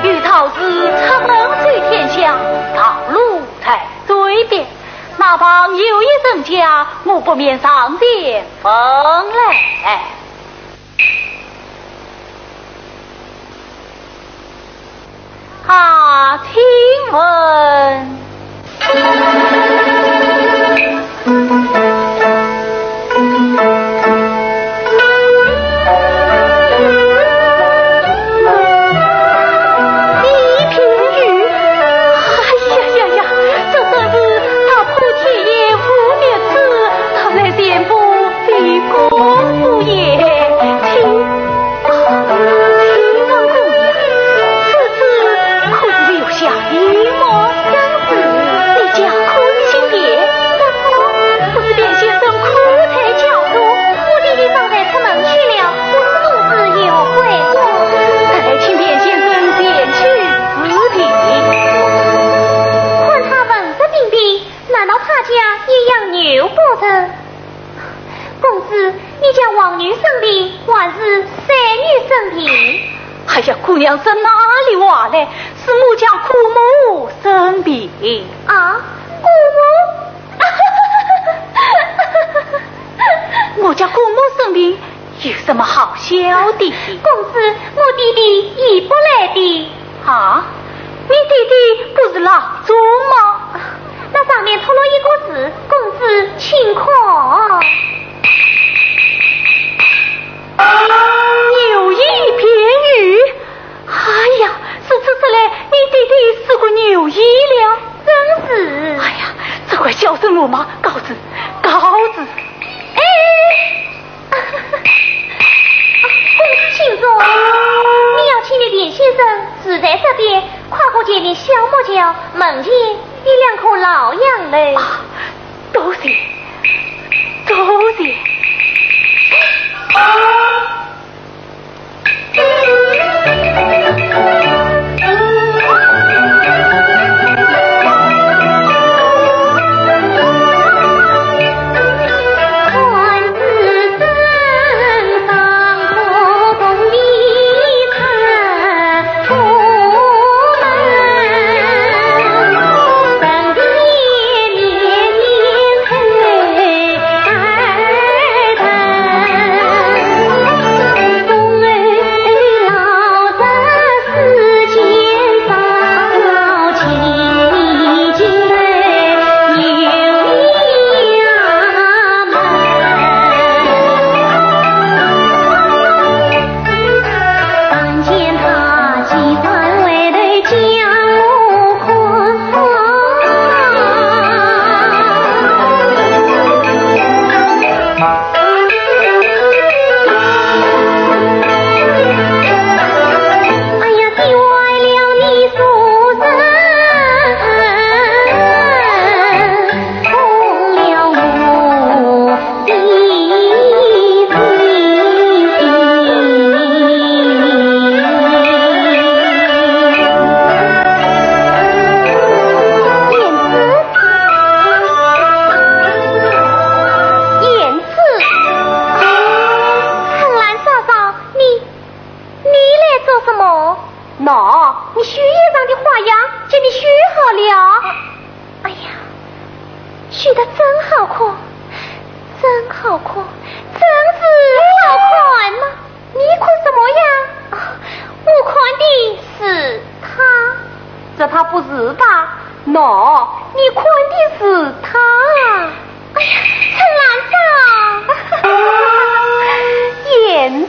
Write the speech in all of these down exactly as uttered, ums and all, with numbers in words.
有道是出门走天下，道路在嘴边。那旁有一人家，我不免上前问来。啊，请问。李品瑜，哎呀呀呀，这真是踏破铁鞋无觅处，踏来前步非功夫也。请，请问姑娘，此处可是留下一抹 公子，你家可有新别？不错，不知卞先生可在家中？我弟弟方才出门去了，不知公子有回不？待请卞先生前去致礼。看他文质彬彬，难道他家也养牛不成？ 公子，你家王女生病，还是三女生病？哎呀，姑娘，这哪里话来？是我家姑母生病。啊，姑母？我家姑母生病，有什么好笑的？公子，我弟弟已不来的。 啊，你弟弟不是郎中吗？那上面脱落一个字，公子请看。牛医卞瑜。哎呀，如此说来，你弟弟是个牛医了。正是。哎呀，这块小生无马告辞，告辞。哎， 公子请坐。你要请的卞先生住在这边，跨过前面小木桥，门前有两棵老杨柳。啊，多谢，多谢。真好看，真好看，真是好看嘛！你看什么呀？啊，我看的是他。这他不是他，喏，你看的是他。哎呀，春兰啊！胭脂。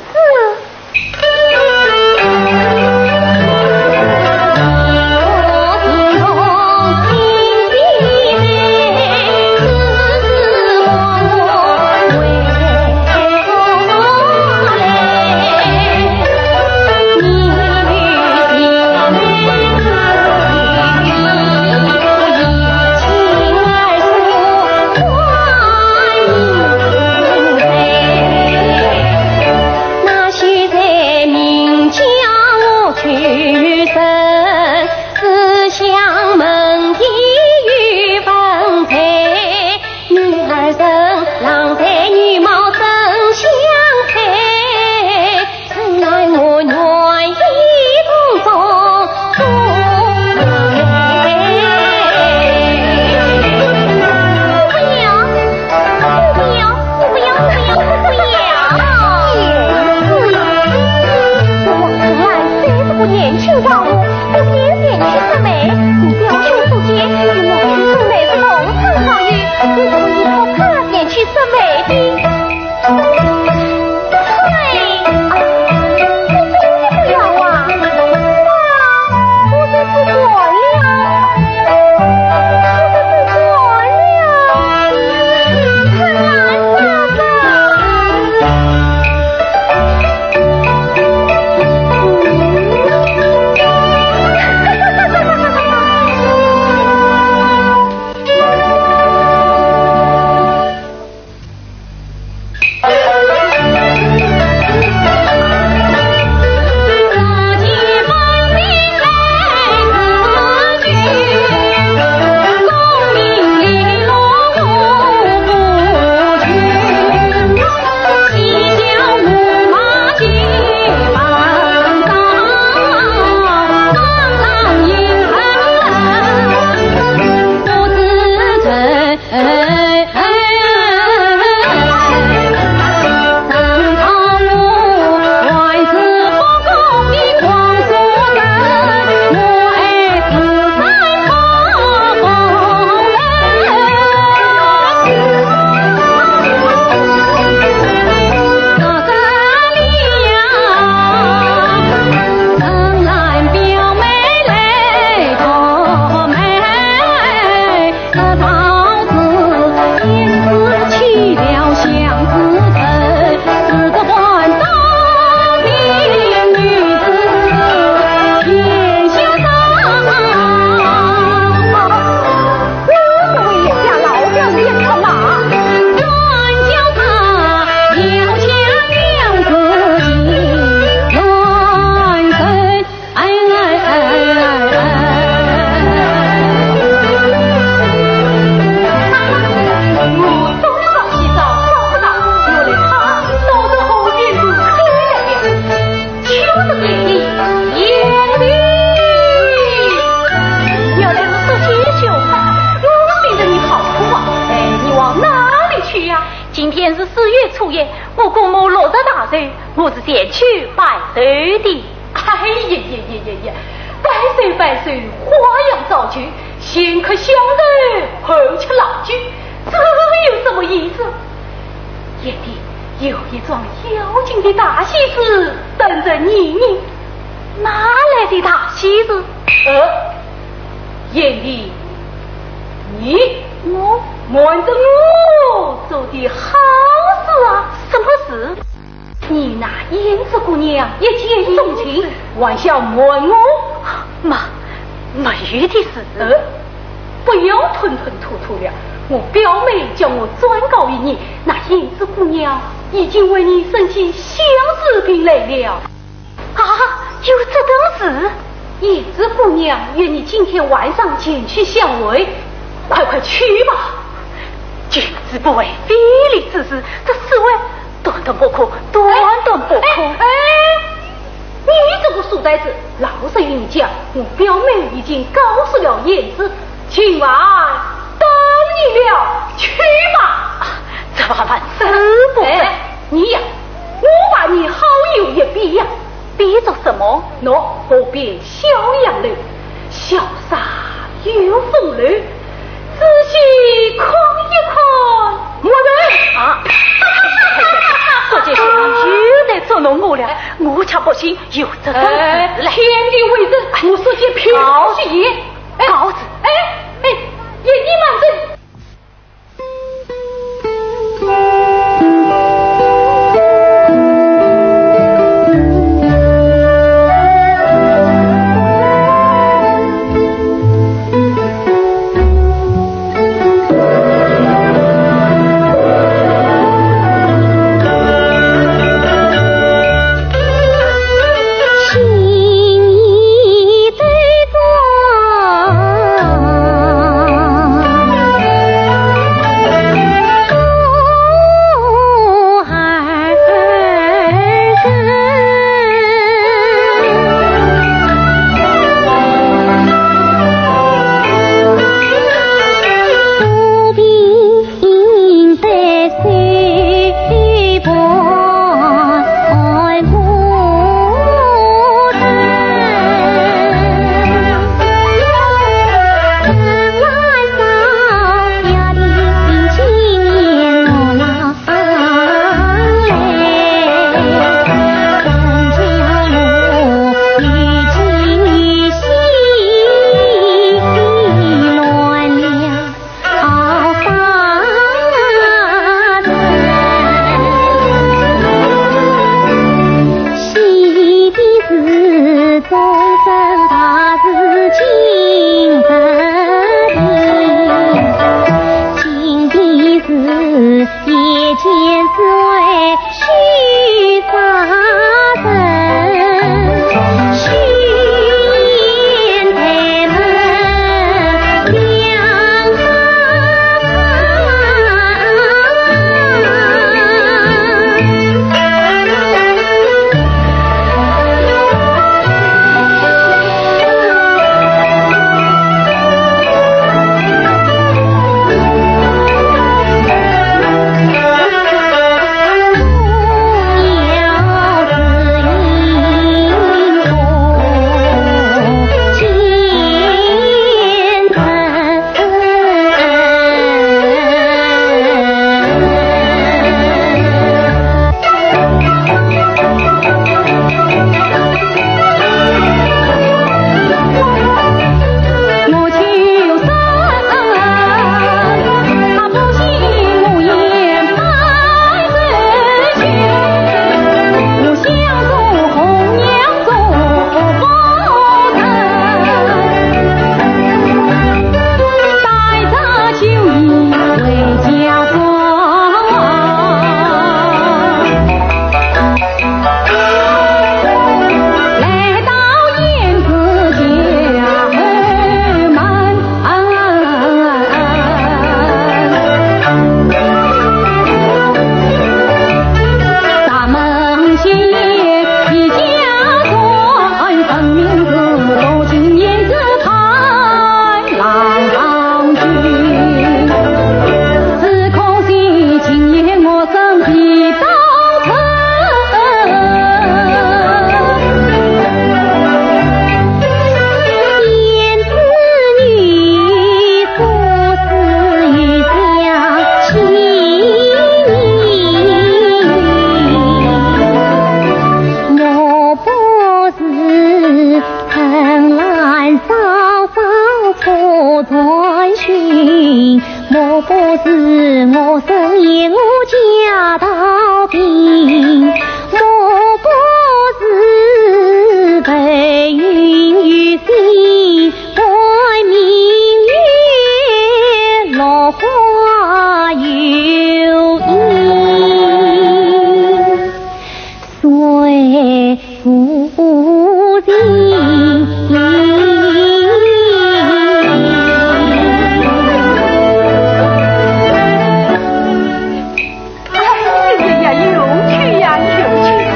今天是四月初一，我姑母落着大寿，我是前去拜寿的。哎呀呀呀呀呀，拜寿拜寿，花样照旧，先喝香头，后吃老酒，这有什么意思？贤弟，有一桩要紧的大喜事等着你呢。哪来的大喜事？呃，贤弟，你，我，瞒着我做的好事啊。什么事？你那胭脂姑娘一见钟情，还想瞒我？妈，没有的事。呃，不要吞吞吐吐了。我表妹叫我转告于你，那胭脂姑娘已经为你送起香水瓶来了。啊，有这等事？胭脂姑娘约你今天晚上前去相会，快快去吧。君子不为非礼之事，这是为 断断不可，断断不可。哎，哎，你这个书呆子，老实与你讲，我表妹已经告诉了胭脂，今晚等你了，去吧。啊，这万万使不得。哎，你呀，我把你好友也变呀。变做什么？喏，河边小杨柳，潇洒又风流，仔细看一看，没人。啊，这件事情又在捉弄我了，我却不信有这种事嘞。哎，天地为证，我说些凭实言。哎，告辞。哎，哎，言已满腹。哎呀呀，有趣呀，有趣呀！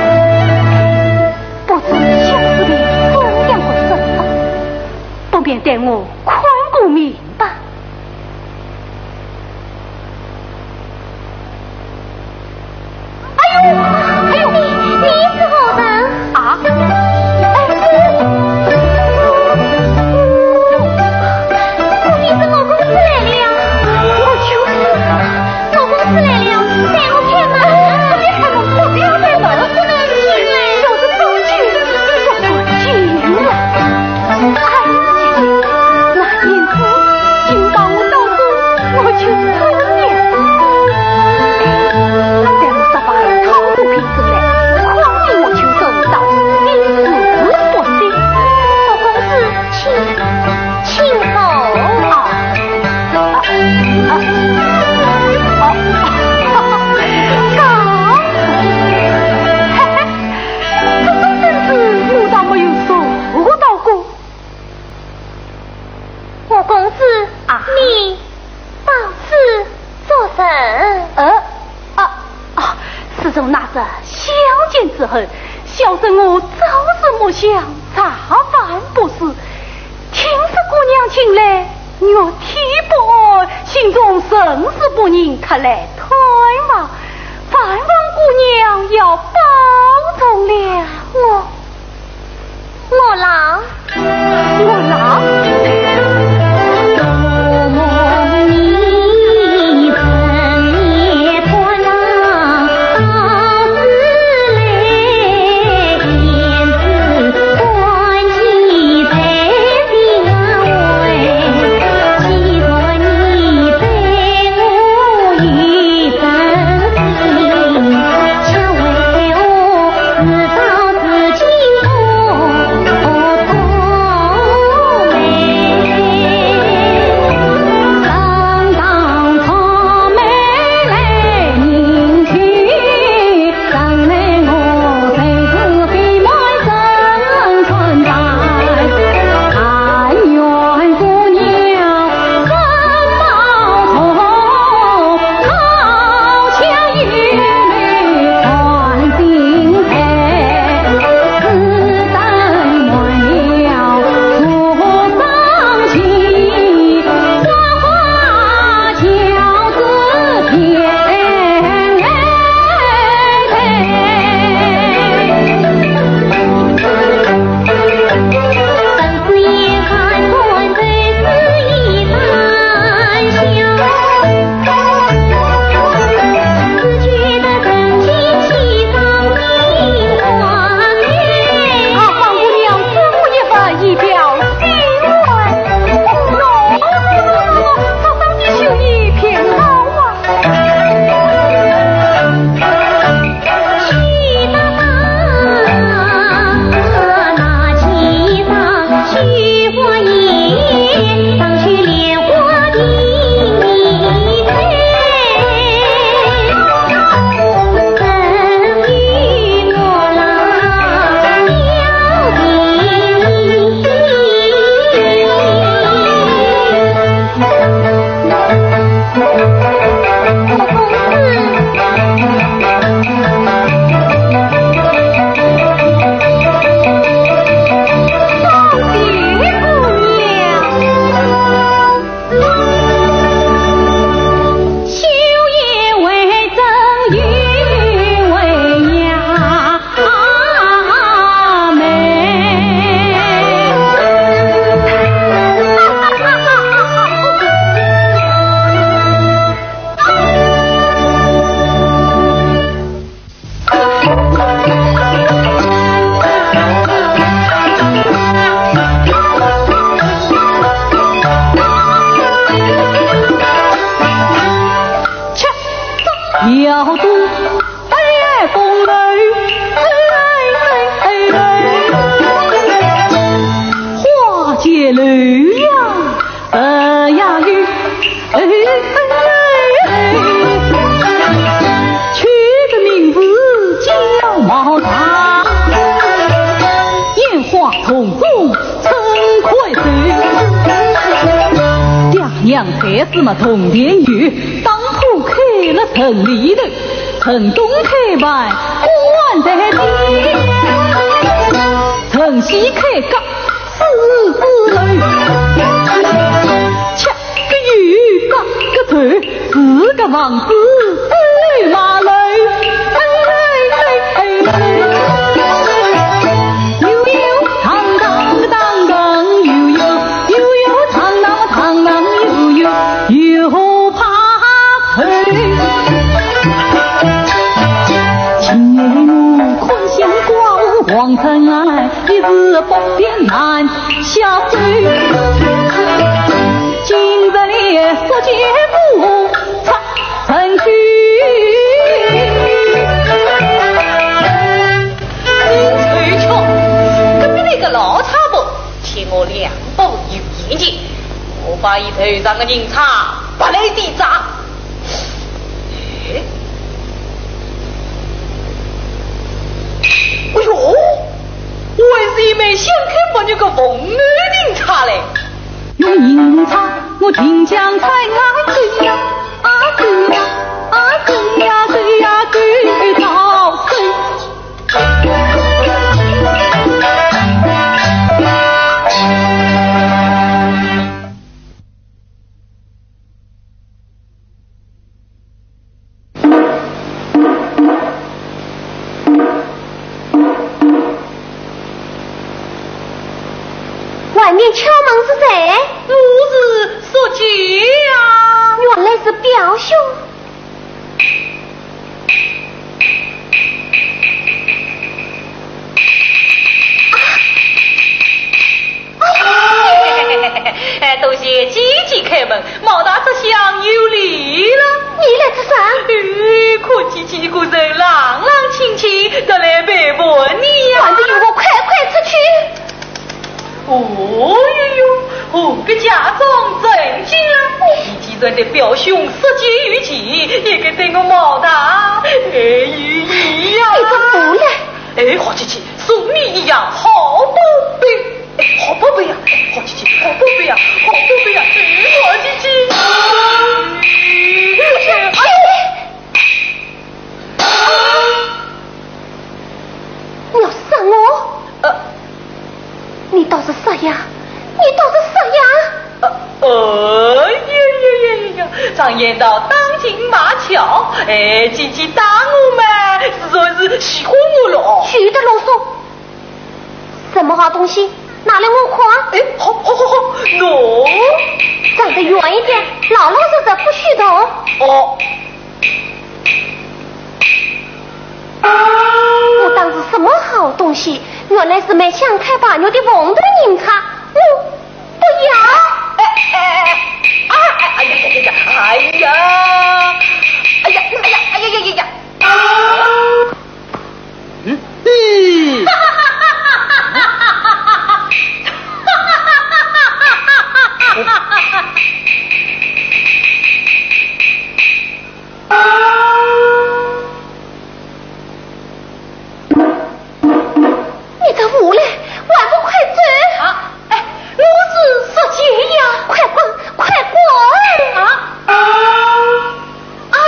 相见之后，小生我朝思暮想，茶饭不思。听说姑娘近来玉体不安，心中甚是不宁，特来探望，还望姑娘要保重了。我 我老，我老。娘才子嘛，铜钿有，当铺开了城里头，城东开办，官在地，城西开甲，四字楼，吃个有，八个头，四个房子，走马楼。搿边个老太婆，替我两步有眼睛，我把伊头上的银钗拔来点账。哎，哎哟，还是一枚镶嵌玉的凤尾银钗嘞。用银钗，我金镯钗啊，对呀。 啊，对呀，啊，对呀，对呀，对到手哎，多谢姐姐开门，毛大这厢有礼了。你来做啥？哎，看姐姐一个人冷冷清清，特来陪伴你呀。还不与我快快出去！哦哟哟，哦，搿假装真心啊！你既然对表兄说情有情，也该对我毛大，哎，有意呀。你个无赖！哎，好姐姐，送你一样好宝贝。 哎，好宝贝呀，好姐姐，好宝贝呀，好宝贝呀，哎，好姐姐。哎，哎，你要杀我？呃。你倒是杀呀，你倒是杀呀！呃，哎呀呀呀呀呀，常言道打情骂俏，哎，姐姐打我嘛，自然是喜欢我了。休得啰嗦。 什么好东西？拿来我看。哎，好，好，好，好，喏。站得远一点，老老实实不许动。哦。我当是什么好东西，原来是卖香台白玉的凤头银钗。我不要。哎，哎，哎，哎，哎，哎呀呀呀呀，哎呀，哎呀，哎呀，哎呀呀呀呀，啊！ 嗯，嘿。你这无赖，还不快走！啊，哎，我是说姐呀。快滚，快滚！啊，啊，哎呀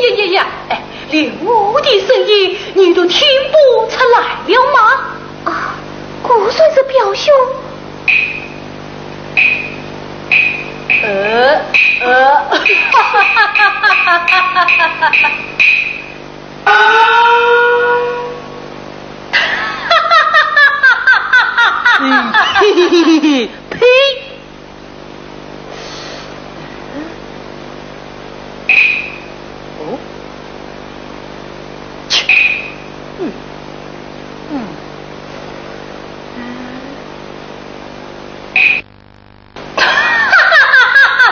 呀呀呀！哎，连我的声音你都听不出来了吗？啊，果然是表兄。呃，呃。 嗯，嘿嘿嘿嘿嘿，呸！哦，切，嗯，嗯，嗯。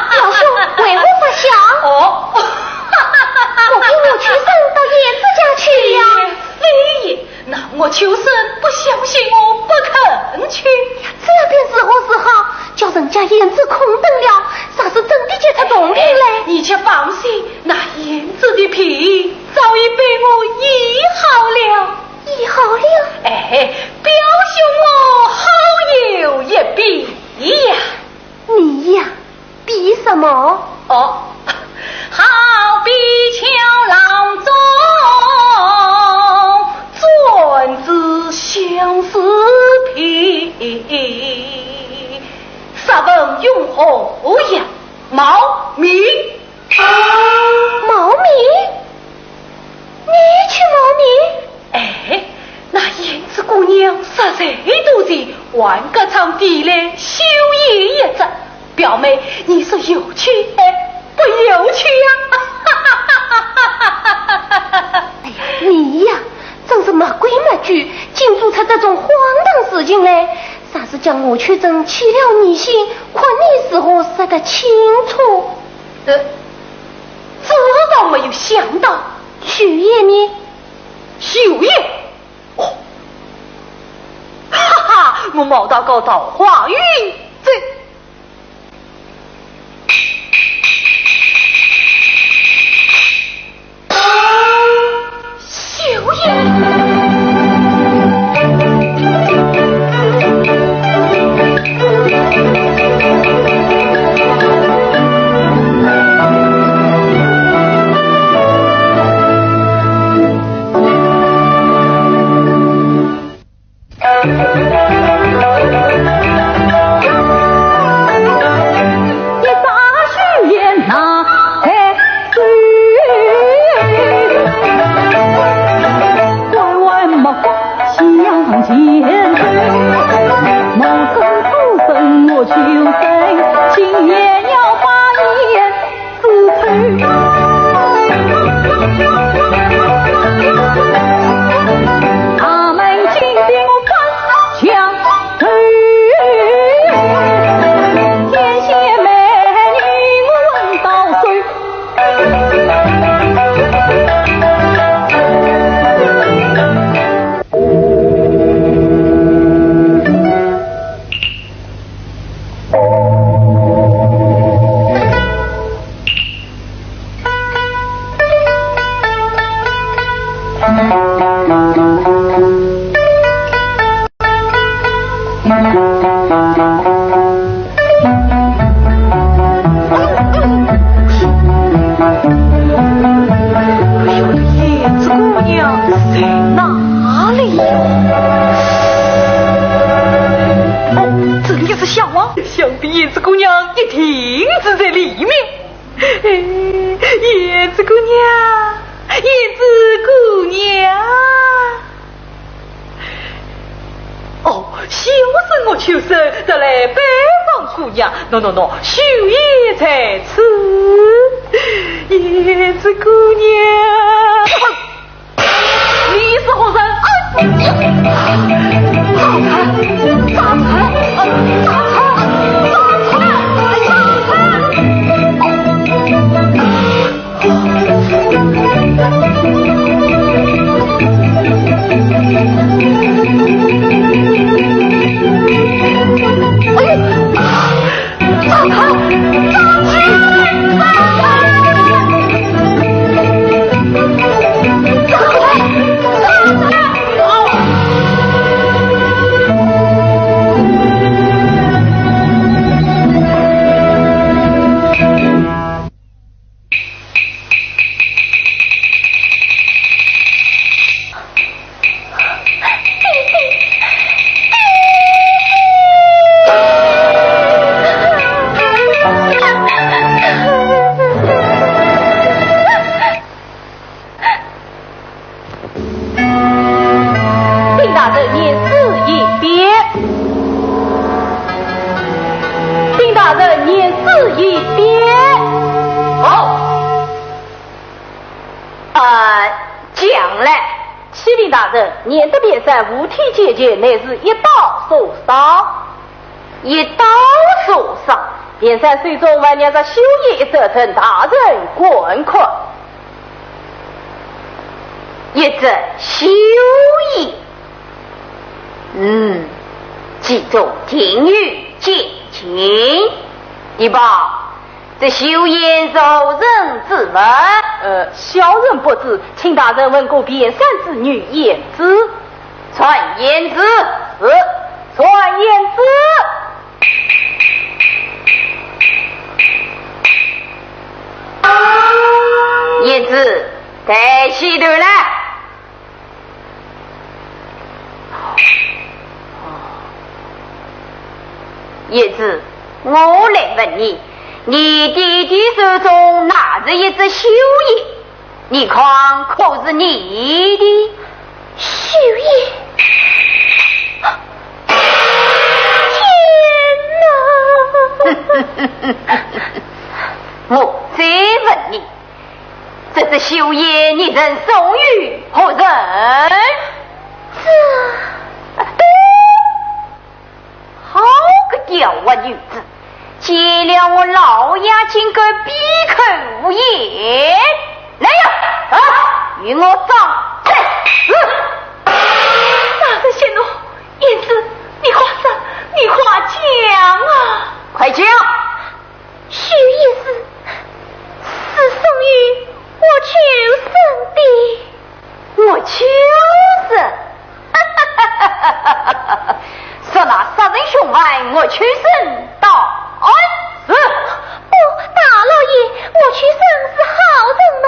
表兄，为何发笑？哦，我跟我秋生到燕子家去了。哎，非也，那我秋生不相信，我不肯去。这便如何是好？叫人家燕子空等了，若是真的结出重病来。你且放心，那燕子的病早已被我医好了。医好了？哎，表兄我好有一比呀。 你呀，比什么？哦，好比桥浪中转仔相思病，试问用何药？冒名。冒名？你去冒名？ 哎，那胭脂姑娘实在多情，还隔窗递来绣鞋一只。表妹，你说有趣，哎，不有趣啊？哎呀，你呀，真是没规没矩，竟做出这种荒唐事情来。若是叫我秋生起了疑心，看你如何说得清楚。呃，这倒没有想到。绣鞋呢？绣鞋？ 哦，哈哈，我毛大告桃花运这。绣鞋。哎呦，胭脂姑娘在哪里呀？哦，这里是厢房，想必胭脂姑娘一定是在里面。哎，胭脂姑娘，胭脂姑娘。 哦，休说我秋生，特来拜访姑娘。喏喏喏，绣鞋在此。胭脂姑娘，你是何人？哎呀，禀大人，胭脂一别。禀大人，胭脂一别。哦。呃，讲来。启禀大人，胭脂别山，无体见前，乃是一道受伤。一道受伤？别山手中还捏着绣鞋一只，请大人看看。 一只绣鞋。嗯，其中定有奸情。李豹，这绣鞋是何人之物？呃，小人不知，请大人问过别山之女胭脂。传胭脂。是，传胭脂。 胭脂，抬起头来。胭脂，我来问你，你爹爹手中拿着一只绣鞋， 你看，可是你的？绣鞋？天哪！我再问你，这只绣鞋你曾送与何人？这……对。 好个刁滑女子，见了我老爷竟敢闭口无言。来呀，啊，与我打！是。大人息怒，胭脂，你话说，你话讲啊！快讲！ 绣鞋是，是送与我秋生的。我秋生？说那杀人凶犯我秋生到案。是。不，大老爷，我秋生是好人嘛。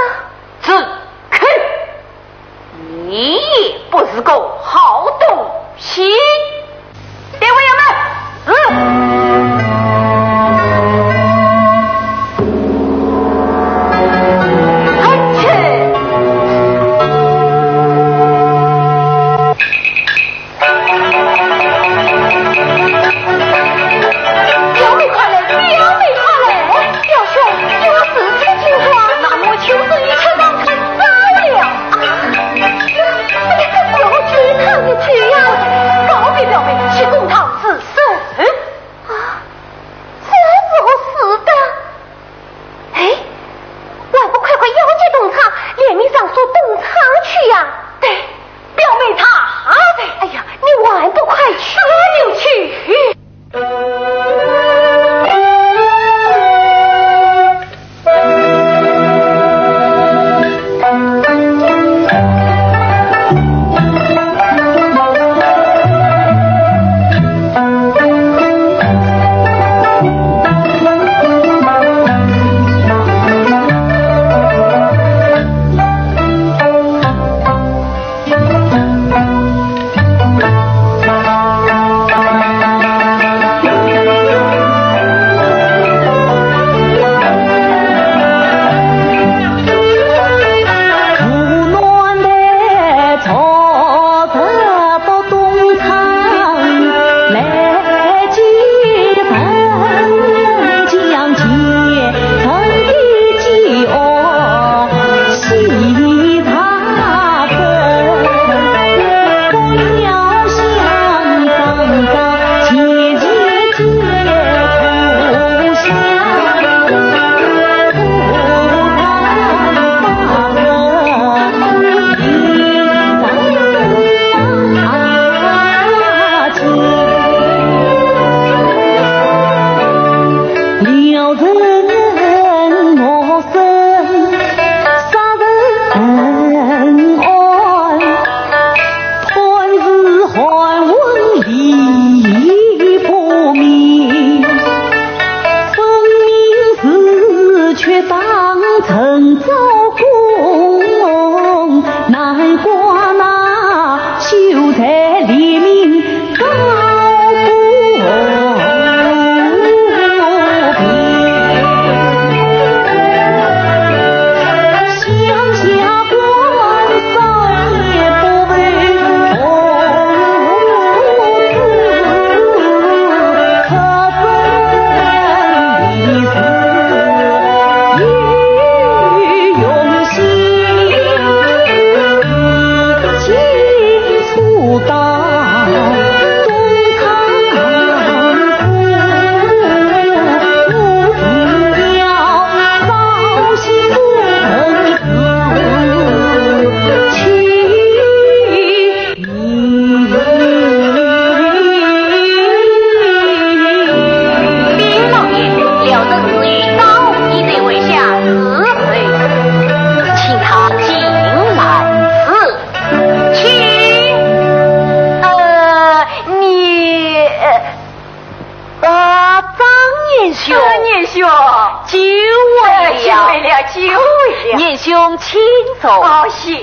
兄请坐。哦，谢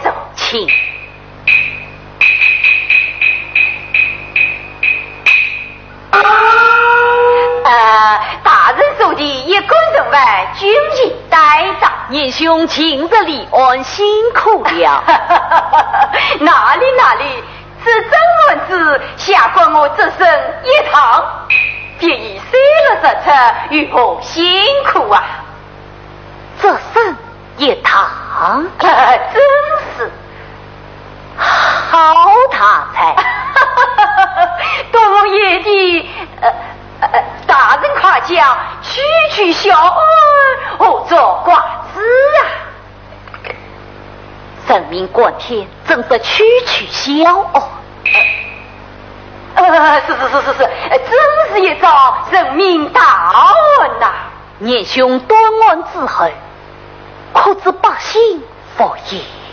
坐。请。呃，大人所提一干人犯，均已带到。年兄近日理案辛苦了。哪里哪里，这桩案子下官我只身一趟，别已三日日出，有何辛苦啊？ 只身一趟。真是。好大才。多蒙贤弟，呃，呃，大人夸奖，区区小案，何足挂齿啊？人命关天，怎得区区小案？呃，是是是是是，呃，真是一桩人命大案呐。 年兄断案之后，可知百姓服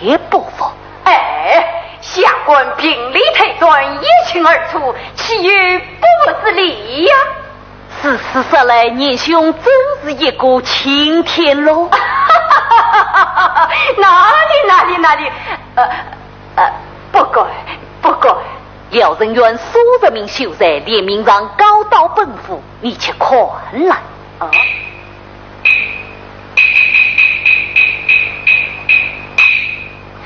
也不服？哎，下官并未推断，一清二楚，岂有不服之理呀？如此说来，年兄真是一个青天喽。哪里，哪里，哪里，呃，呃，不敢，不敢。 辽人县数十名秀才联名上告到本府，你且看来。啊？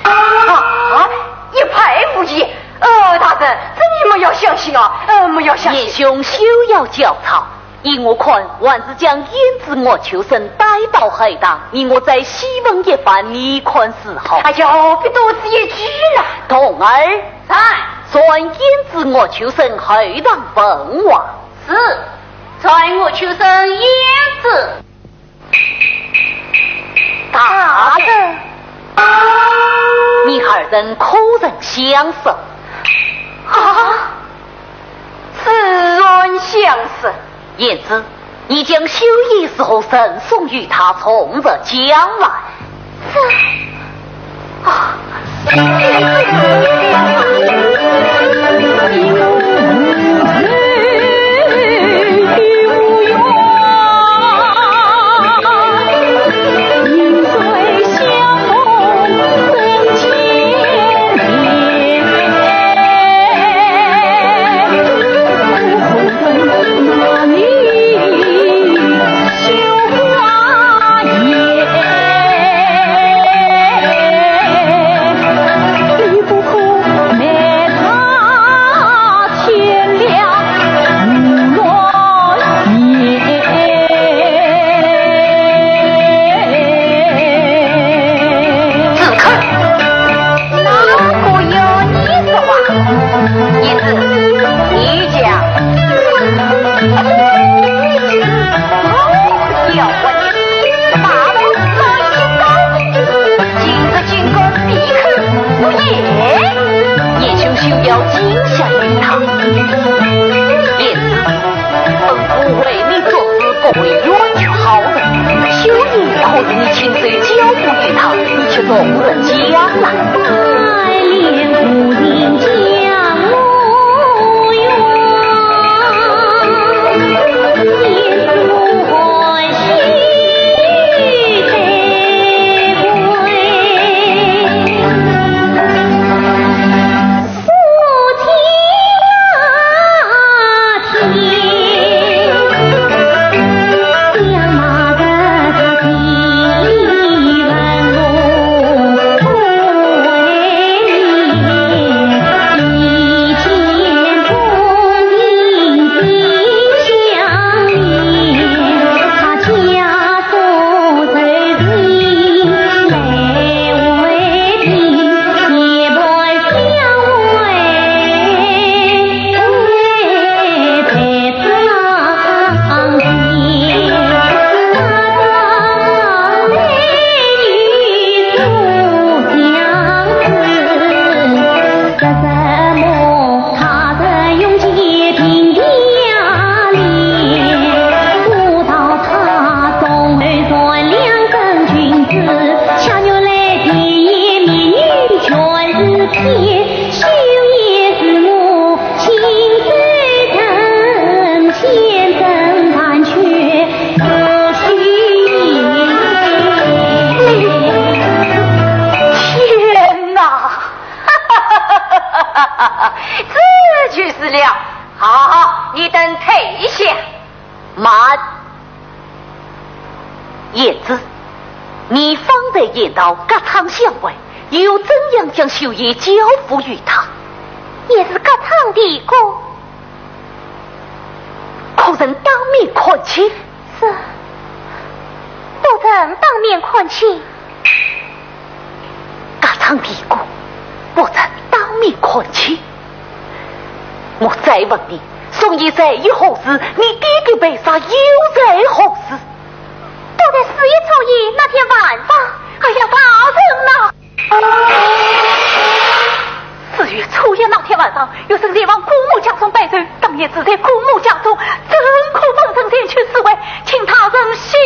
啊，一派胡言！呃，大人，这你们要小心啊，呃，不要相信。年兄休要焦躁，依我看，还是将胭脂、鄂秋隼带到后堂，你我再细问一番，你看如何？哎呀，何必多此一举呢？童儿， 在。传胭脂、鄂秋隼后堂问话。是，传鄂秋隼、胭脂。大人。你二人可曾相识？啊，自然相识。 胭脂，你将绣鞋如何赠送于他，从实讲来。这，啊。子肯，哪个要你说话？胭脂，你讲。好，要问你，大王早已告诉你，今日竟敢闭口不言。年兄休要惊吓于他。胭脂， 本府为你做主，不会冤屈好人。绣鞋可是你亲手交付于他，你却从实讲来。啊，这就是了。好，你等退下。慢。胭脂，你方才言道隔窗相会，又怎样将绣鞋交付于他？也是隔窗的过。可曾当面看清？是，不曾当面看清。 隔窗的过，不曾当面看清。我再问你，送鞋在于何时？你爹爹被杀又在何时？都在四月初一那天晚上。哎呀，大人呐！四月初一那天晚上，学生前往姑母家中拜寿，当夜住在姑母家中，怎可分身前去四会？请大人细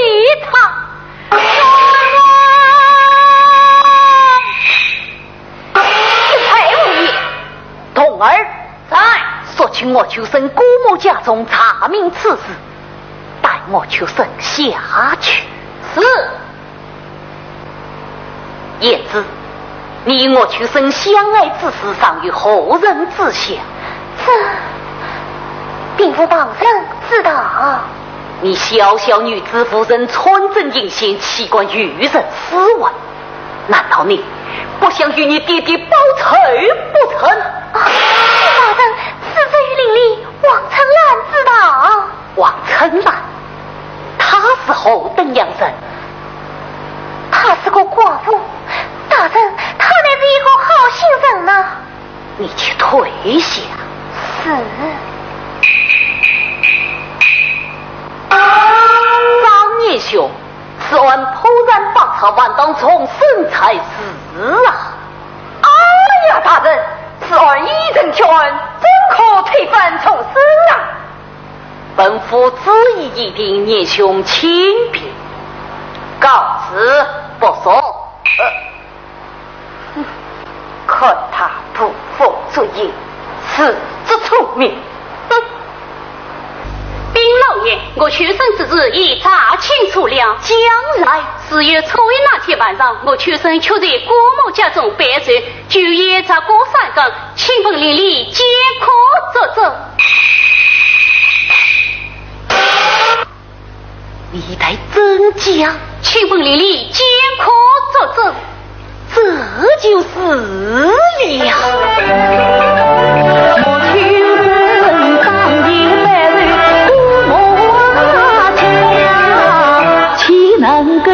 查。 太无礼！童儿。在。速去岳秋生姑母家中查明此事，带岳秋生下去。是。胭脂，你与岳秋生相爱之事，尚有何人知晓？这，并无旁人知道。你小小女子，无人穿针引线，岂敢与人私会？ 难道你不想与你爹爹报仇不成？啊，大人，此事与邻里王春兰知道。王春兰？他是何等样人？他是个寡妇。大人，他乃是一个好心人呐。你且退下。是。张年兄， 此案破案百查，还当重审才是啊。哎呀，大人，此案已成铁案，怎可推翻重审啊？本府主意已定，年兄请便。告辞，不送。呃， 哼，看他捕风捉影，自作聪明。哼！禀老爷，岳秋生之事已查清楚了。讲来。四月初一那天晚上，岳秋生确在姑母家中拜寿，酒宴吃过三更，请问邻里见可作证。 你待怎讲？请问邻里见可作证？这就是了。岂能够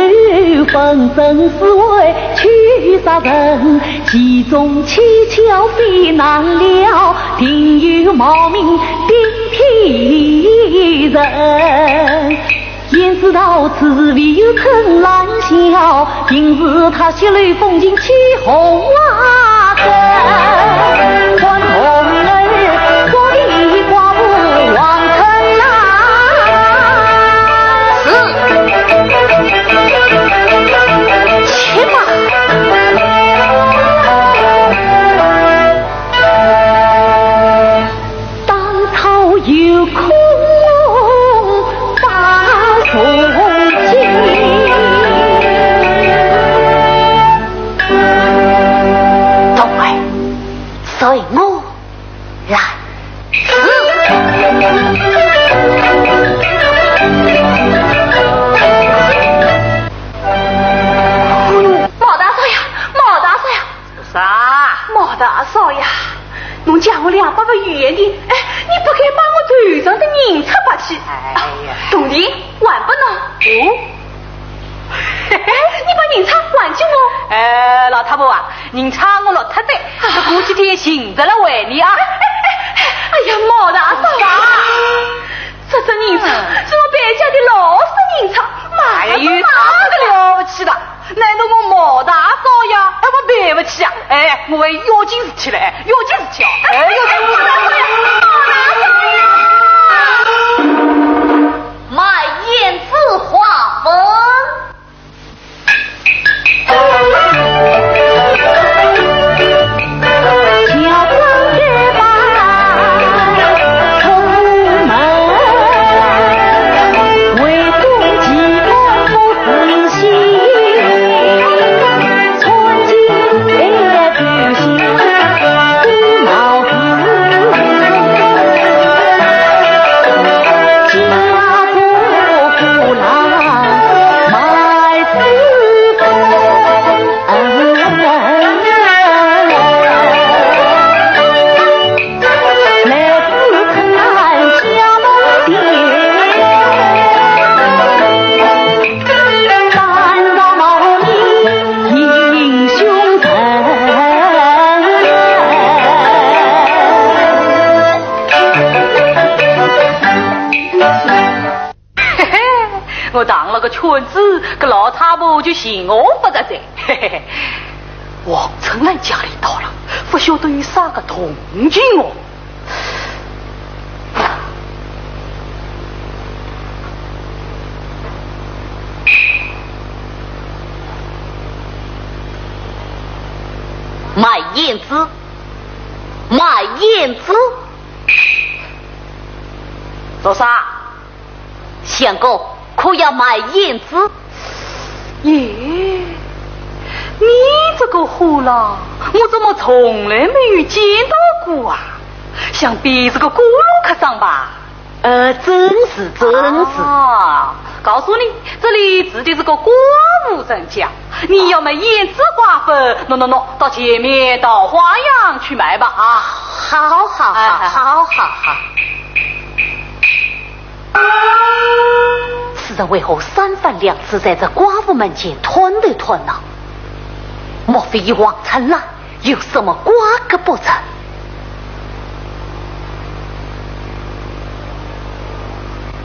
分身私会去杀人？其中蹊跷非难料，定有冒名顶替人。 胭脂到此唯有嗔冷笑，平日她泄露风情，岂和啊争？还童儿，做的寡妇王春兰。是。去吧。 当朝有空把重金。众位，随我来。是。哎呦，毛大少爷，毛大少爷！ 啥？毛大少爷，侬借我两百文银钿，哎，你不该把我头上的银钗拔去。哎呀。铜钿还拨侬。哦？哎，你把银钗还给我。哎，老太婆啊，银钗我落脱的，啊。过几天寻着了还你啊。哎，哎，哎，哎呀，毛大少爷。啥？ 这只银钗是我败家的老式银钗，买不着，哎呀，有啥个了不起的？难道我毛大少爷还会赔不起啊？哎，我还要紧事体嘞，要紧事体啊！哎，要紧事体。卖胭脂花粉。圈子，搿老太婆就寻我勿着哉。嘿嘿嘿，王春兰家里到了，勿晓得有啥个动静哦。卖胭脂，卖胭脂。做啥？ 相公，可要卖胭脂？耶，你这个货郎，我怎么从来没有见到过啊？想必是个过路客商吧？呃，正是，正是。啊，告诉你，这里住的是个寡妇人家，你要买胭脂花粉，喏喏喏，到前面桃花巷去买吧啊。好好好，哎，哎，哎。好好好。 此人为何三番两次在这寡妇门前探头探脑？莫非与王春兰有什么瓜葛不成？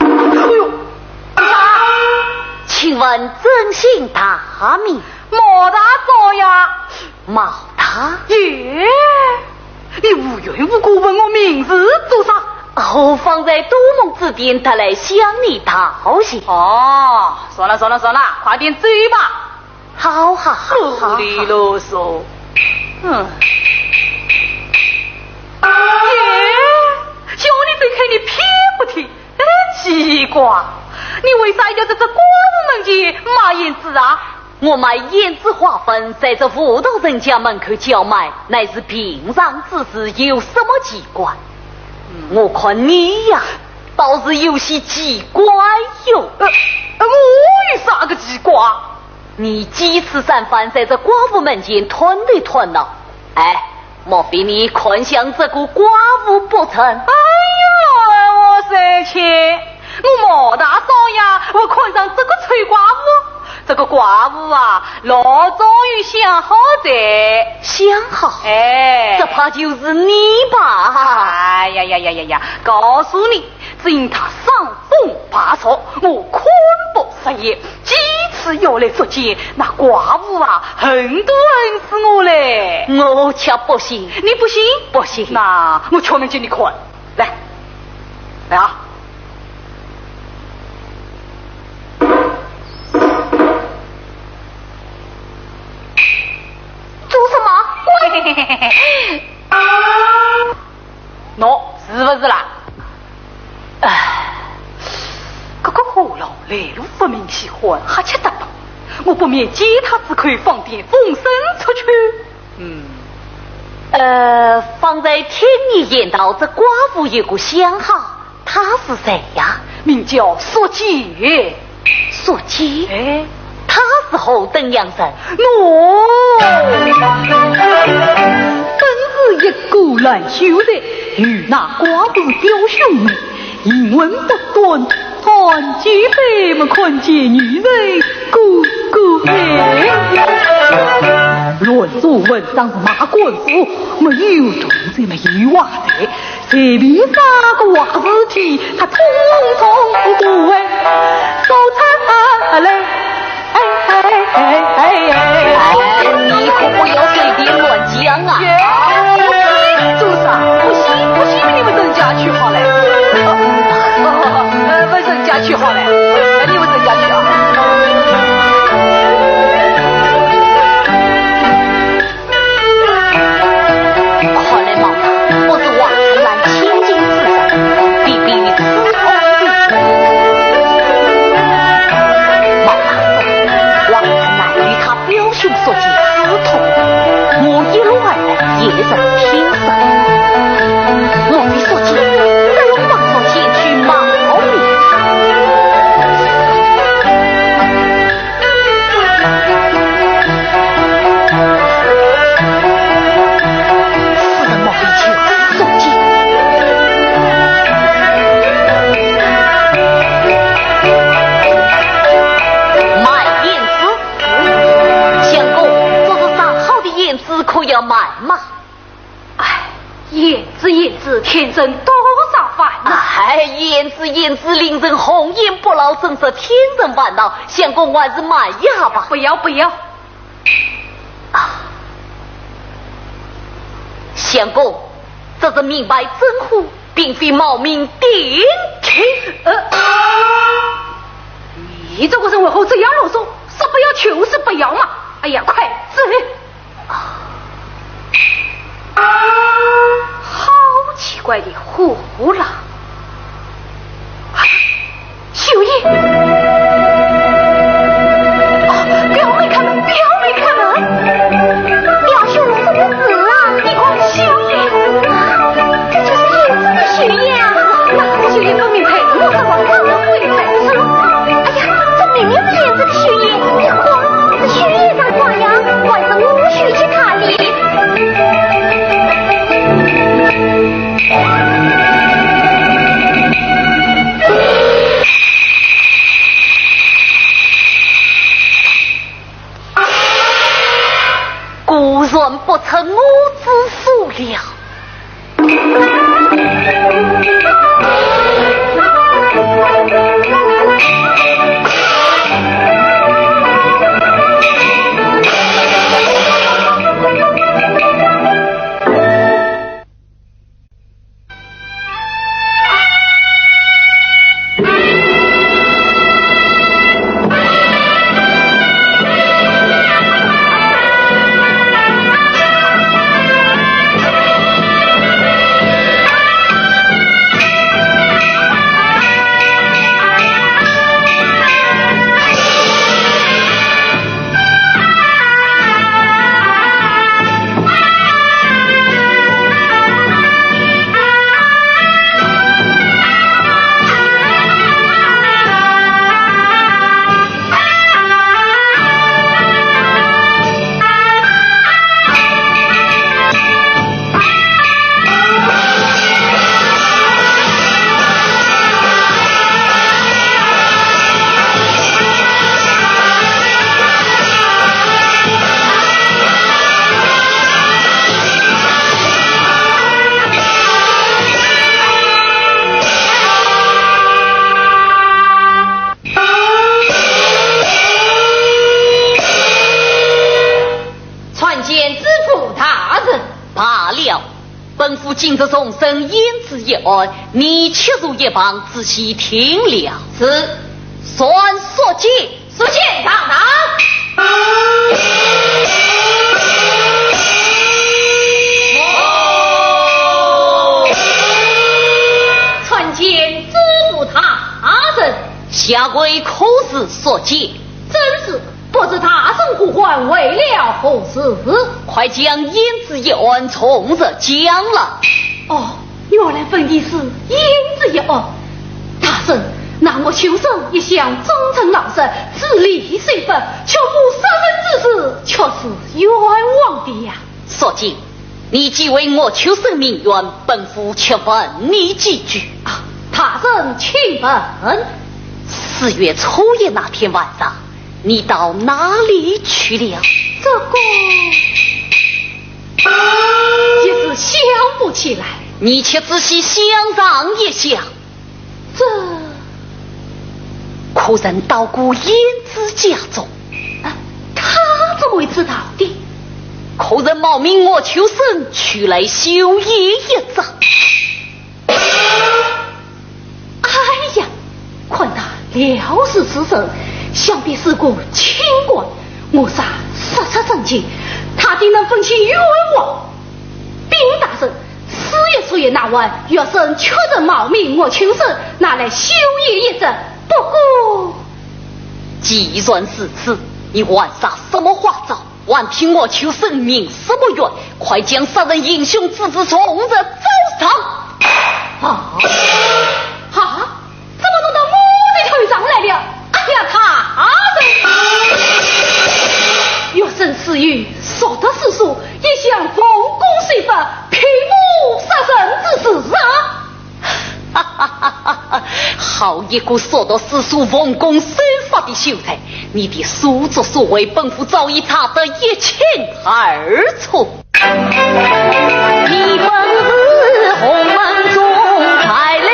哎呦，请问尊姓大名？毛大少爷。毛大？耶！ 你无缘无故问我名字做啥？哦，方才多蒙指点，特来向你道谢。哦，算了算了算了，快点走吧。好好好好好。啰里啰嗦。嗯。耶，叫你走开，你偏不听。哎，奇怪，你为啥要在这寡妇门前卖胭脂啊？ 我卖胭脂花粉，在这妇道人家门口叫卖，乃是平常之事，有什么奇怪？嗯。我看你呀，倒是有些奇怪哟。呃，呃，我有啥个奇怪？你几次三番在这寡妇门前探头探脑，哎， 莫非你看上这个寡妇不成？哎呦，我说去，我毛大少爷，我看上这个臭寡妇。这个寡妇啊，老早有相好哉。相好？哎。这怕就是你吧？哎呀呀呀呀呀，告诉你，只因他伤风败俗，我看不顺眼。 几次要来捉奸，那寡妇啊，恨都恨死我嘞。我却不信。你不信？不信。那我敲门给你看。来，来啊。做什么？喂！ 喏，是不是啦？唉，这个货郎来路不明，喜欢瞎七搭八，我不免借他之口，放点风声出去。嗯。呃，方才听你言道，这寡妇有个相好，他是谁呀？名叫宿介。 宿介？哎。他是何等样人？喏，本是一个烂秀才，与那寡妇表兄妹，行文不端，谈及辈么看见女人个个爱。乱说文章是卖官书，没有铜钿么有瓦材。 随便啥个坏事体，他统统都会说出来。哎，哎，哎，哎，哎。哎，你可不要随便乱讲啊！耶，我说你做啥？不信，不信你们人家去好了。哦，哦，哦，呃，问人家去好了。呃，你们人家去啊。 看来毛大不是王春兰千金之人，必必与此案有关。毛大说，王春兰与他表兄宿介私通，我一路而来也曾听说。莫非宿介真往上前去冒名？ 卖胭脂。相公，这是上好的胭脂，可要买吗？唉，胭脂胭脂，天生多少烦哎，胭脂，胭脂，令人红颜不老，真是天人烦恼。相公，还是慢一下吧。不要，不要。啊，相公，这是明白真货，并非冒名顶替。呃，你这个人为何这样啰嗦？说不要就是不要嘛。哎呀，快走！ 好奇怪的货郎！哎，秀英！哦，表妹开门，表妹开门！表兄，什么事啊？你看，秀英，啊，这就是胭脂的秀英啊！那这秀英分明配不上我，怎么会在此？哎呀，这明明是胭脂的秀英，你看，这秀英上挂呀，还是我许给她的。 果然不出我之所料。 参见知府大人。罢了，本府今日重审胭脂一案，你且坐一旁仔细听了。是。传宿介。宿介到堂。参见知府大人。下跪可是宿介？正是。 不知大人呼唤为了何事？快将胭脂一案从实讲来。哦，原来问的是胭脂一案。大人，那岳秋生一向忠诚老实，知礼守法，却无杀人之事，却是冤枉的呀。宿介，你既为岳秋生鸣冤，本府且问你几句。啊，大人请问。四月初一那天晚上， 你到哪里去了？这个，一时想不起来。你且仔细想上一想。这，可曾到过胭脂家中？啊，他怎么会知道的？可曾冒名岳秋生取来绣鞋一只？ 哎呀，看他料事如神，想必是个清官。我若实说真情，他定能分清冤枉。禀大人，四月初一那晚，学生确实冒名岳秋生，拿来绣鞋一只。不过，既然如此，你还耍什么花招？ 还替岳秋生鸣什么冤？快将杀人行凶之事从实招上！啊？啊？怎么弄到我的头上来了？哎呀，大人！学生自幼熟读诗书，一向奉公守法，并无杀人之事啊！ 好一个熟读诗书、奉公守法的秀才！你的所作所为，本府早已查得一清二楚。你本是洪门中才来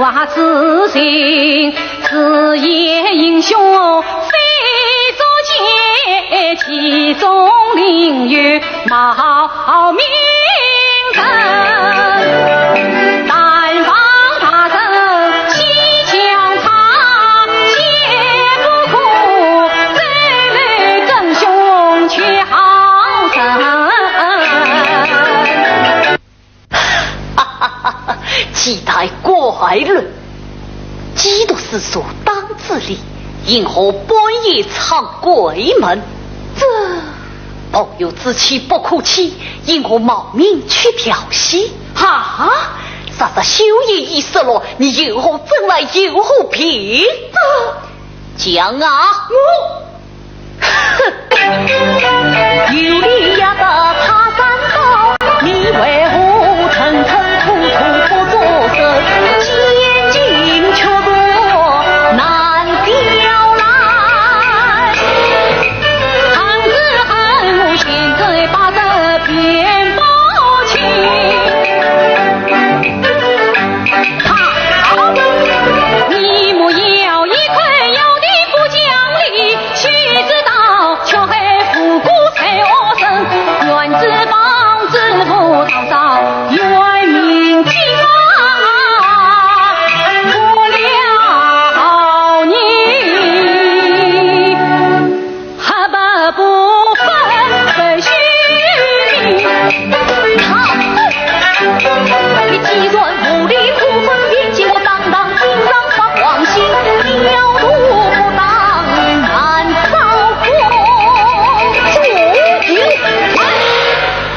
法之心，自言英雄非作奸，其中另有冒名人。但望大人先将他解，不可走漏真凶却好人。 哈哈哈哈，几代怪论，几多诗书当自立，因何半夜闯闺门？这……朋友之妻不可欺，因何冒名去调戏？哈？若是绣鞋已失落，你又何证来又何凭？这……讲啊！我 哼！有理也得他三刀，你为何吞吞吐吐不作声？奸情却说难表来。恨之恨，我现在把这便报清。 好，你莫要一口咬定不讲理，须知道巧害无辜才恶人，愿知方知府当朝冤民尽啊，不了你。 黑白不分不许你。好，你既然无理可分辨，叫我当堂顶上发狂心，要路不当难招供。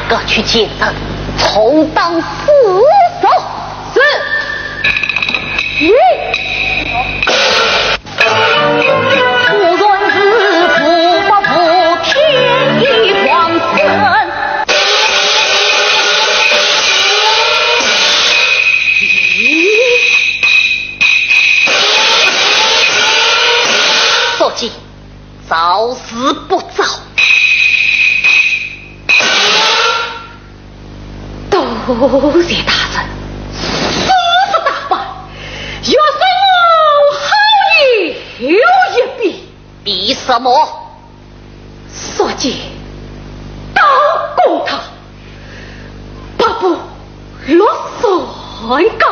各取前程，重打四十。是。你 果然是不服天地狂神。说起，招是不招。 多谢大人，四十大板，要算我好意又一比。比什么？说起到公堂，八步六算高，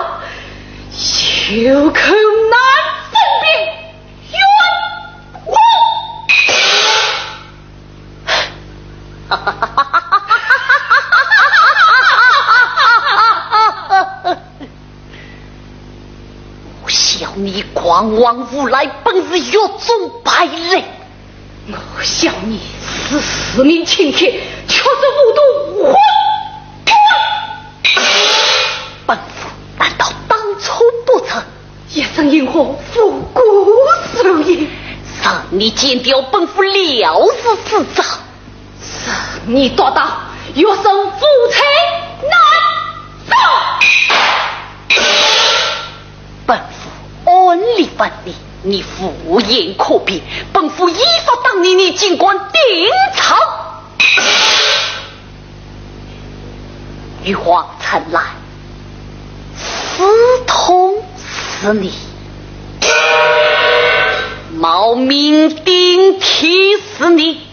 有口难分辨。 冤枉！我笑你狂妄无赖，本是狱中败类。我笑你是市民请帖，却是糊涂混蛋。本府难道当初不曾 一声因何无故如此？是你剪掉本府料事之章。是你独当，欲生夫妻难招。本府按理问你，你无言可辩，本府依法打你，你竟敢顶撞。 玉皇城来，私通是你，冒名顶替是你，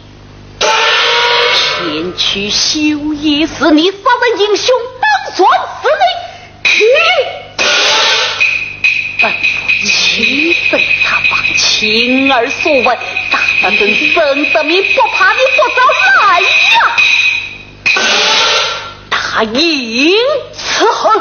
骗取绣鞋是你，杀人行凶当然是你。你，本府亲身查访，亲耳所闻，大人真正明不怕你不招来呀！ 大人此后。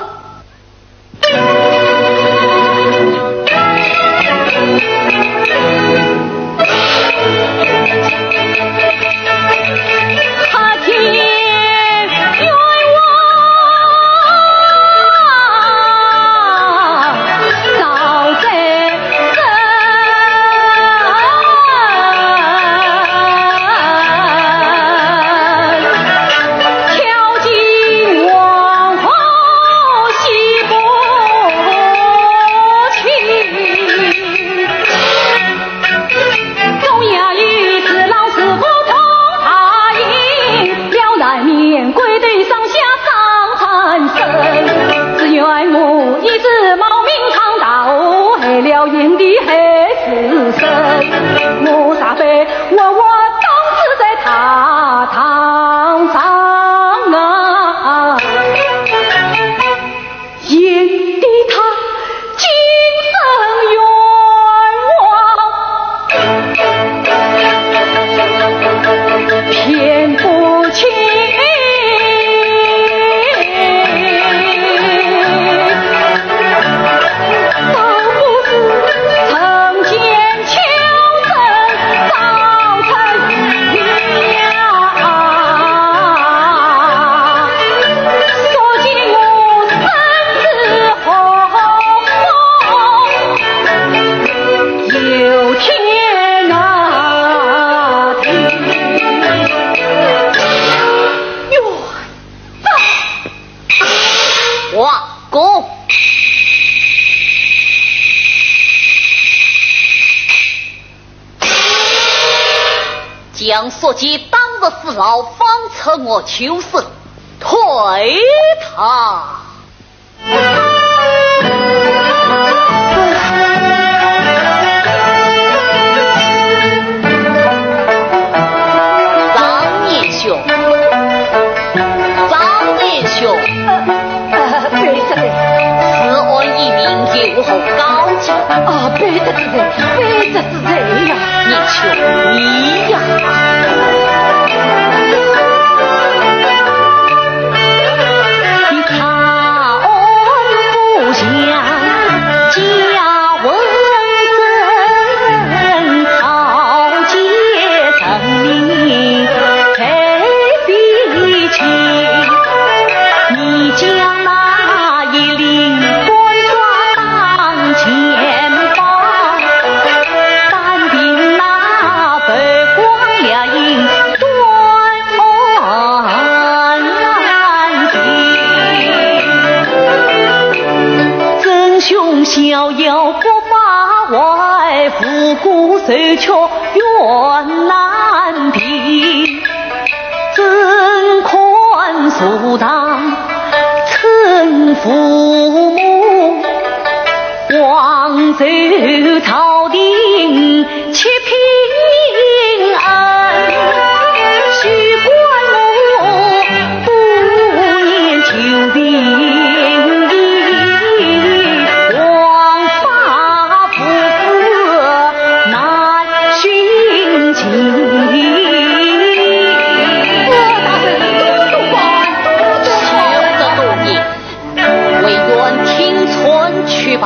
哦，将宿介打入死牢，放出我求生，退堂。张年兄，张年兄。 呃，呃，罪是罪。此案已明，有何高见？啊，卑职知罪，卑职知罪呀。年兄，你呀。你看，我不想家文正，豪杰成名在 必去。你将那一领官装当钱包，单凭那白光亮影断案情。真凶逍遥不发外，无故受屈怨难平。 怎堪坐堂称父母，望求朝廷切平恩，休怪我不念旧情，枉法不服 难寻情。大人，多多保重。十六个多年，唯愿听劝去吧。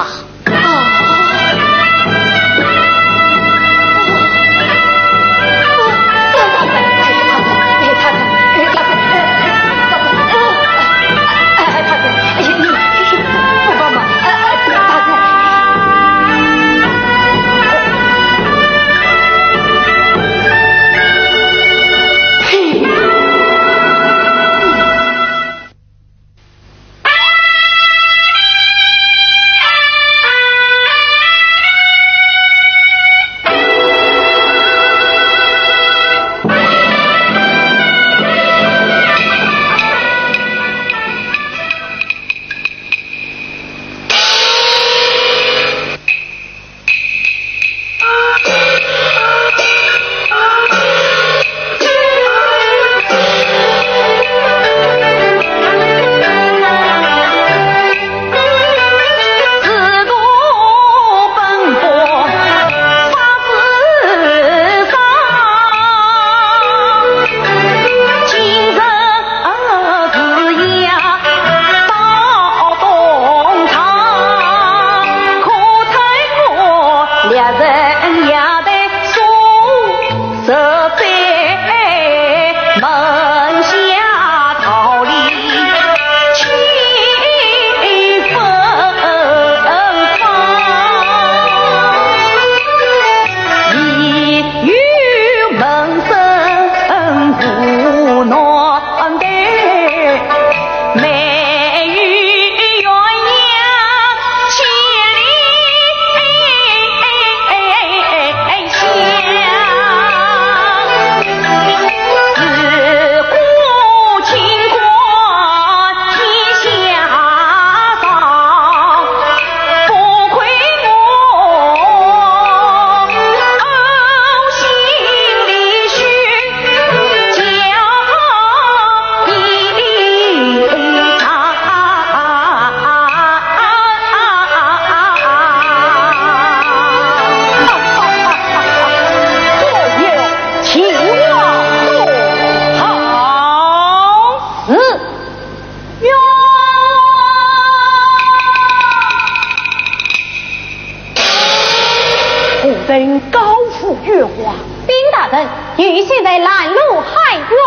夫人高呼冤枉。禀大人，女婿在拦路喊冤。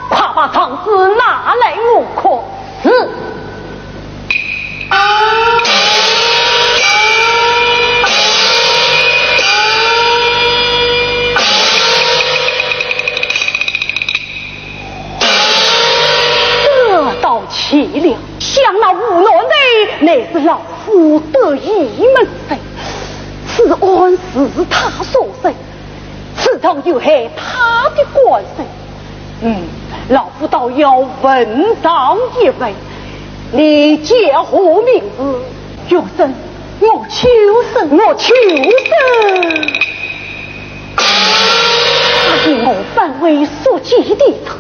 快把状纸拿来我看。是。 这倒奇了，想那吴南的是老夫得意门生，此案是他所审，此状有害他的官声。嗯，老夫倒要问上一问，你叫何名字？学生，我秋生。我秋生。他与我本为宿介的他，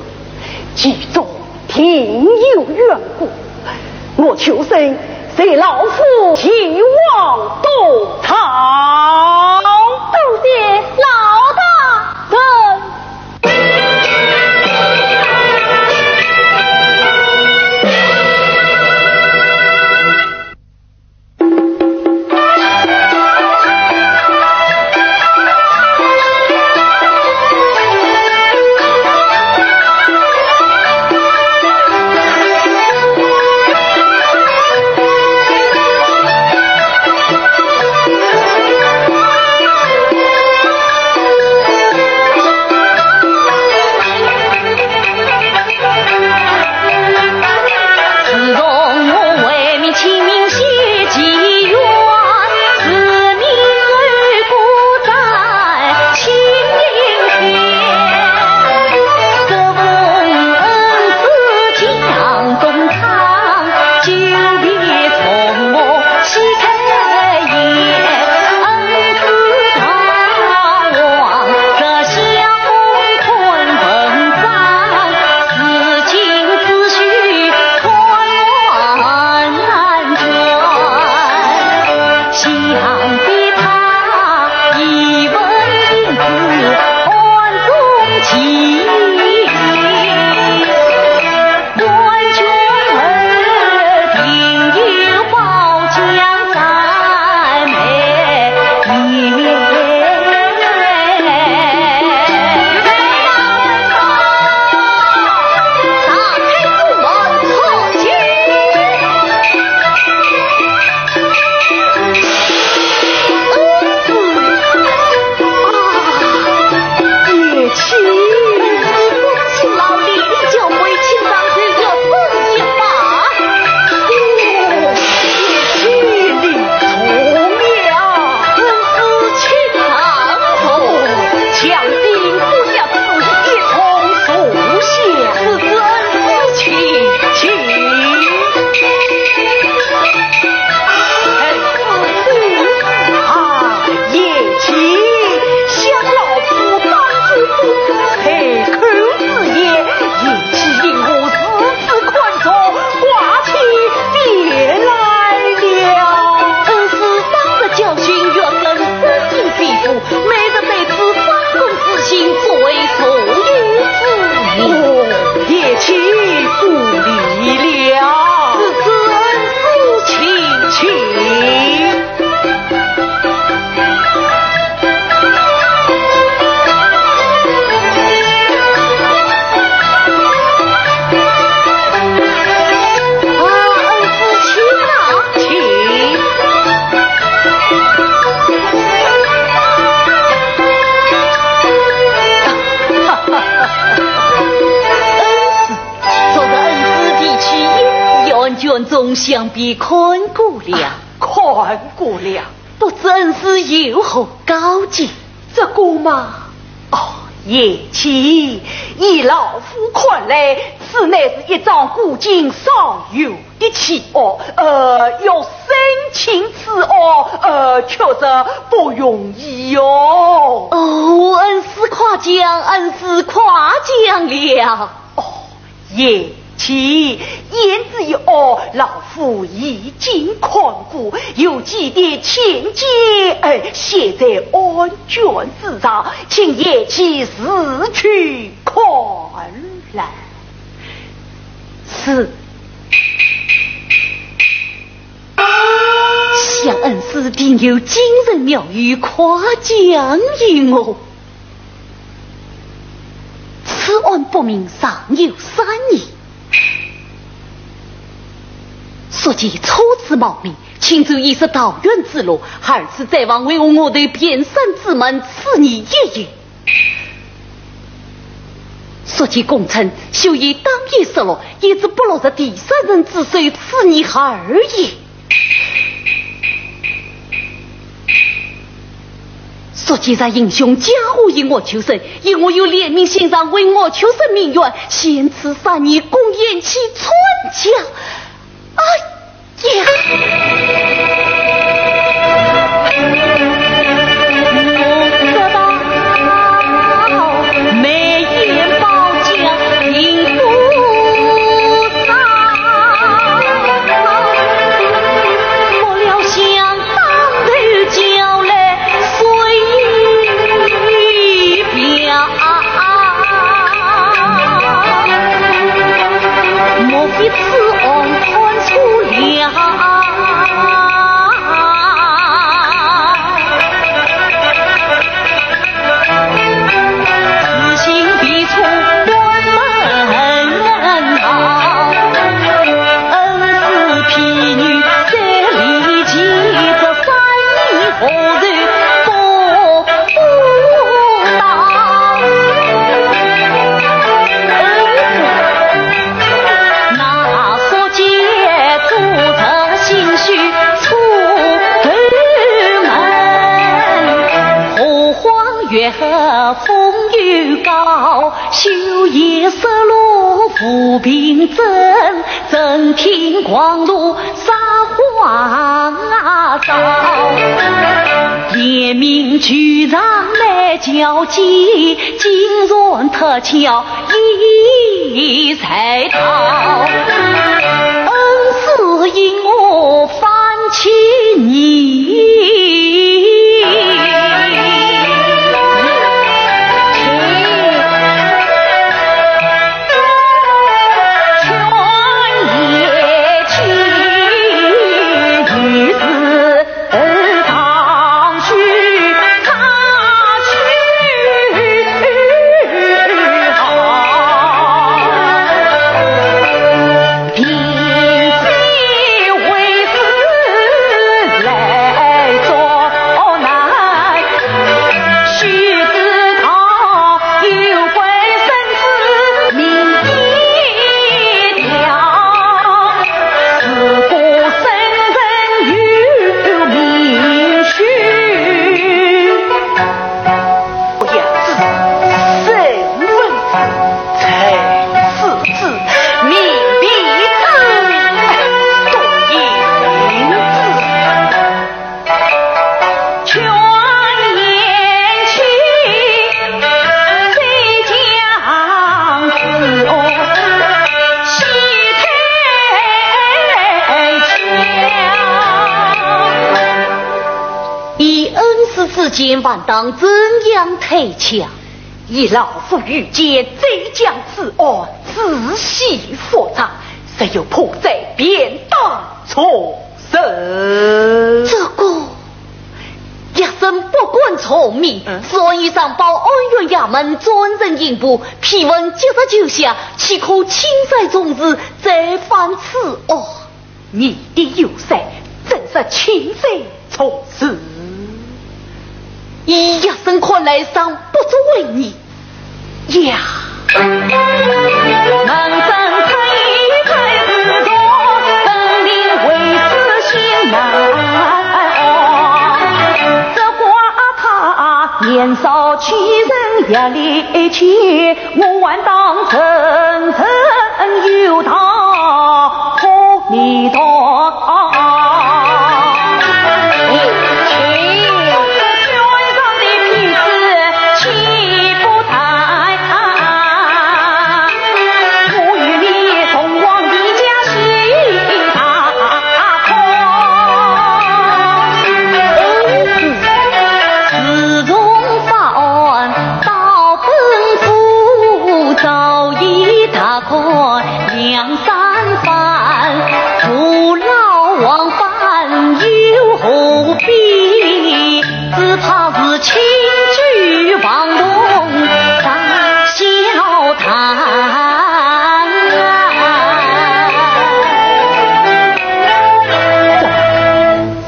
其中 定有缘故。我秋生随老夫前往督察。多谢老大人。昨日恩师提起，案卷中想必看过了。看过了。不知恩师有何高见？这个嘛，哦，贤妻，依老夫看来，此乃是一桩古今少有的奇案，呃，要审清此案，呃，确实不容易哟。哦，恩师夸奖，恩师夸奖了。哦，贤妻，胭脂一案，老夫已经看过，有几点浅见，呃，写在案卷之上，请贤妻自去看来。是。想恩师定有精神妙语夸奖于我。 此案不明尚有三疑。宿介初次冒名，请转一时桃源之路，二次再往，为何我得遍山之门，此疑一有。宿介供称，绣鞋当夜失落，一直不落入第三人之手，此疑二有。多谢咱英雄江湖与我求生，因我有怜悯心肠，为我求生鸣冤，现此杀你公贤妻全家。哎呀！我知道，眉眼包浆，心不 以恩师之见，还当怎样退却？依老夫愚见，再将此案仔细复查，若有破绽，便当从 这个，学生不敢从命，嗯。所以上报安远衙门专任刑部，批文即日就下，岂可轻率从事，再犯此案？你的有罪，怎是轻率从事？依学生看来，尚不足为疑。 呀。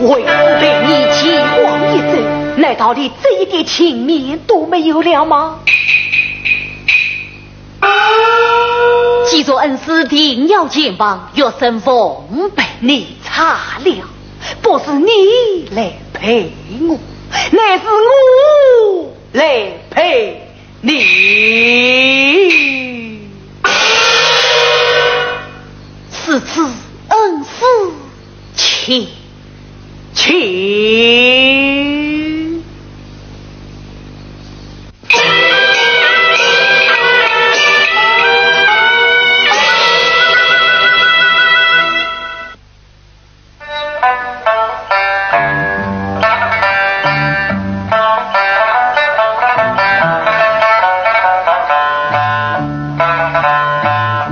为父陪你前往一走，难道连这一点情面都没有了吗？ 既然恩师定要前往，学生奉陪。你差了，不是你来陪我，乃是我来陪你。如此恩师，请，请。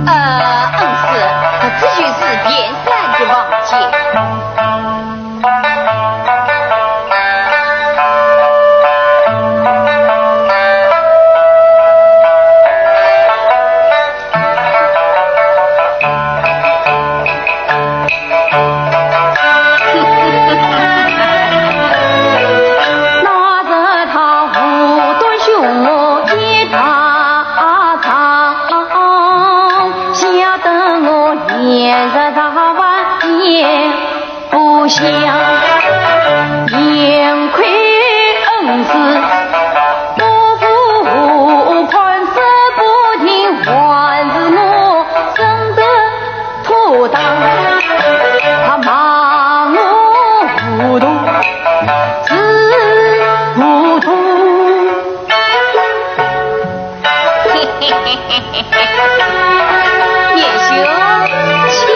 呃，恩师，这就是边山的房间。 年兄，请。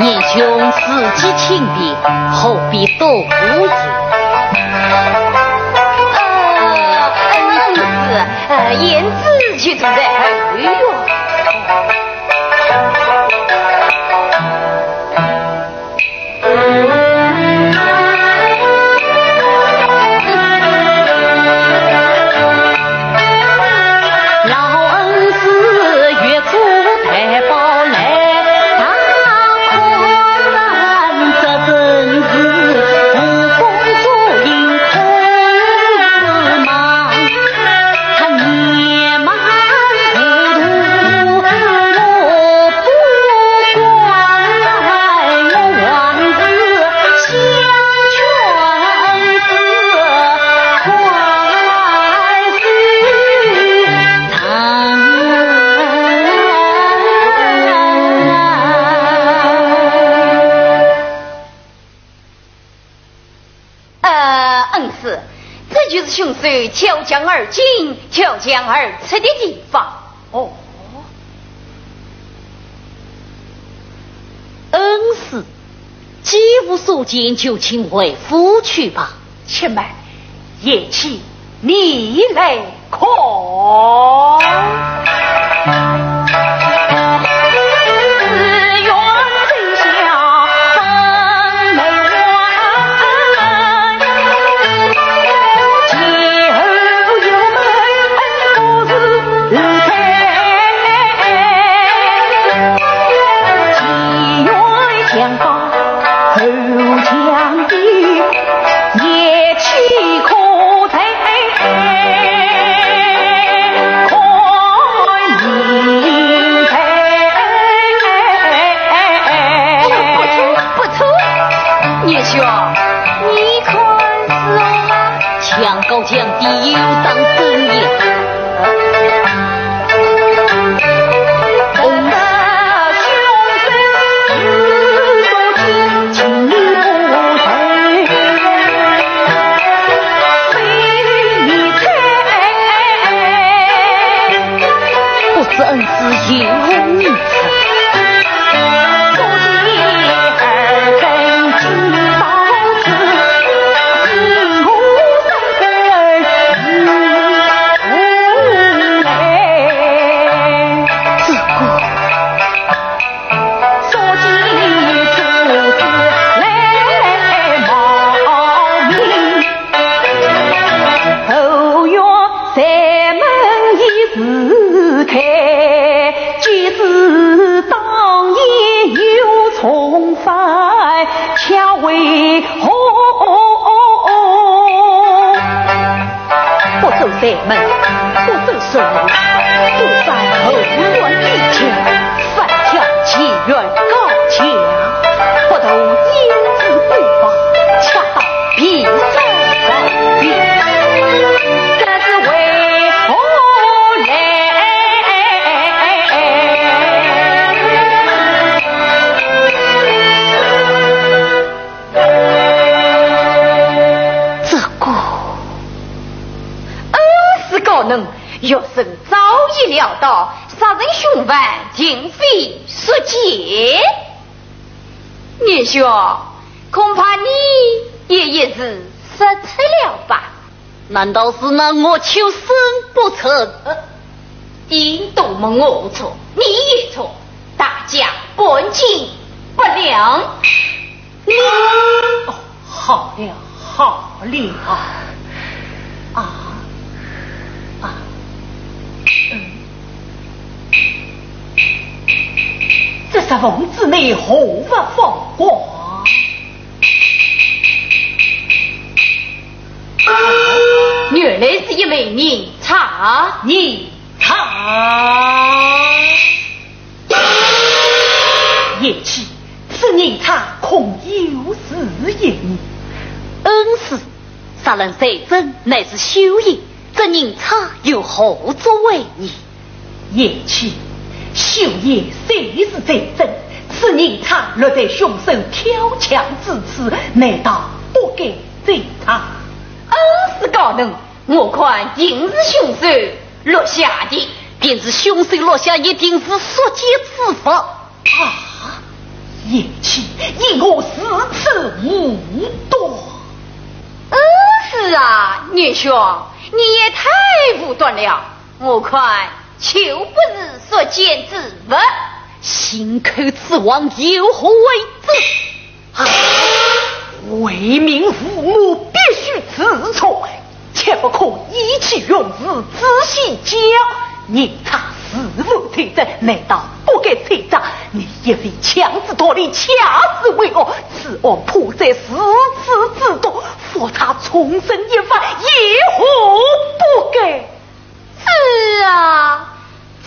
年兄自己请便，何必多言？呃，恩师，呃，贤侄就住在后院。 呃，恩师，这就是凶手跳墙而进、跳墙而出的地方。哦，恩师，既无所见，就请回府去吧。且慢，贤侄，你来 哎呀，不错，不错。年兄，你看是啊。墙高墙低，有伤深也。 不知恩师有何意思？ 不走柴门，不犯后院一家，反挑前院高墙，不图胭脂桂花，恰到闭塞之地，这是为何来？这个，恩师高能，学生早已料到，杀人凶犯定非宿介。年兄，恐怕你也一时失策了吧？难道是那恶囚沈不成？呃，你多么龌龊，你也错，大家半斤八两。你……哦，好了，好了。啊，啊，嗯，这石缝之内何物放光？原来是一枚银钗。银钗。 贤妻，此银钗恐有事也。恩师，杀人罪证乃是休宴，这银钗又何足为疑？贤妻，休宴虽是罪证，此银钗落在凶手跳墙之处，难道不该追查？恩师高能，我看定是凶手落下的。便是凶手落下，一定是宿介之物。 啊，贤妻，你我如此武断。嗯，是啊，年兄，你也太武断了。我看就不是宿介之物。信口雌黄，有何为之？啊，为民父母，必须自重。 切不可意气用事，自戏教。银钗是否罪证，难道不该追查？你一味强词夺理，恰是为恶。此案破绽如此之多，复查重审一番，也何不该？是啊，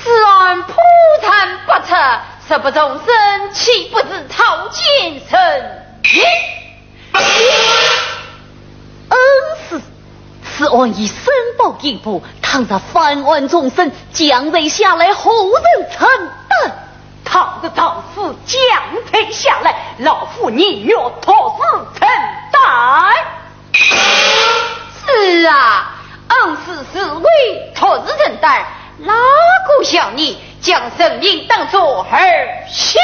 此案破绽百出，若不重审，岂不是草菅人命？ 恩师，此案已申报刑部，倘若翻案重审，将来下来何人承担？倘若赵氏将来下来，老夫宁愿独自承担。是啊，恩师自会独自承担，哪个叫你将人命当作儿戏？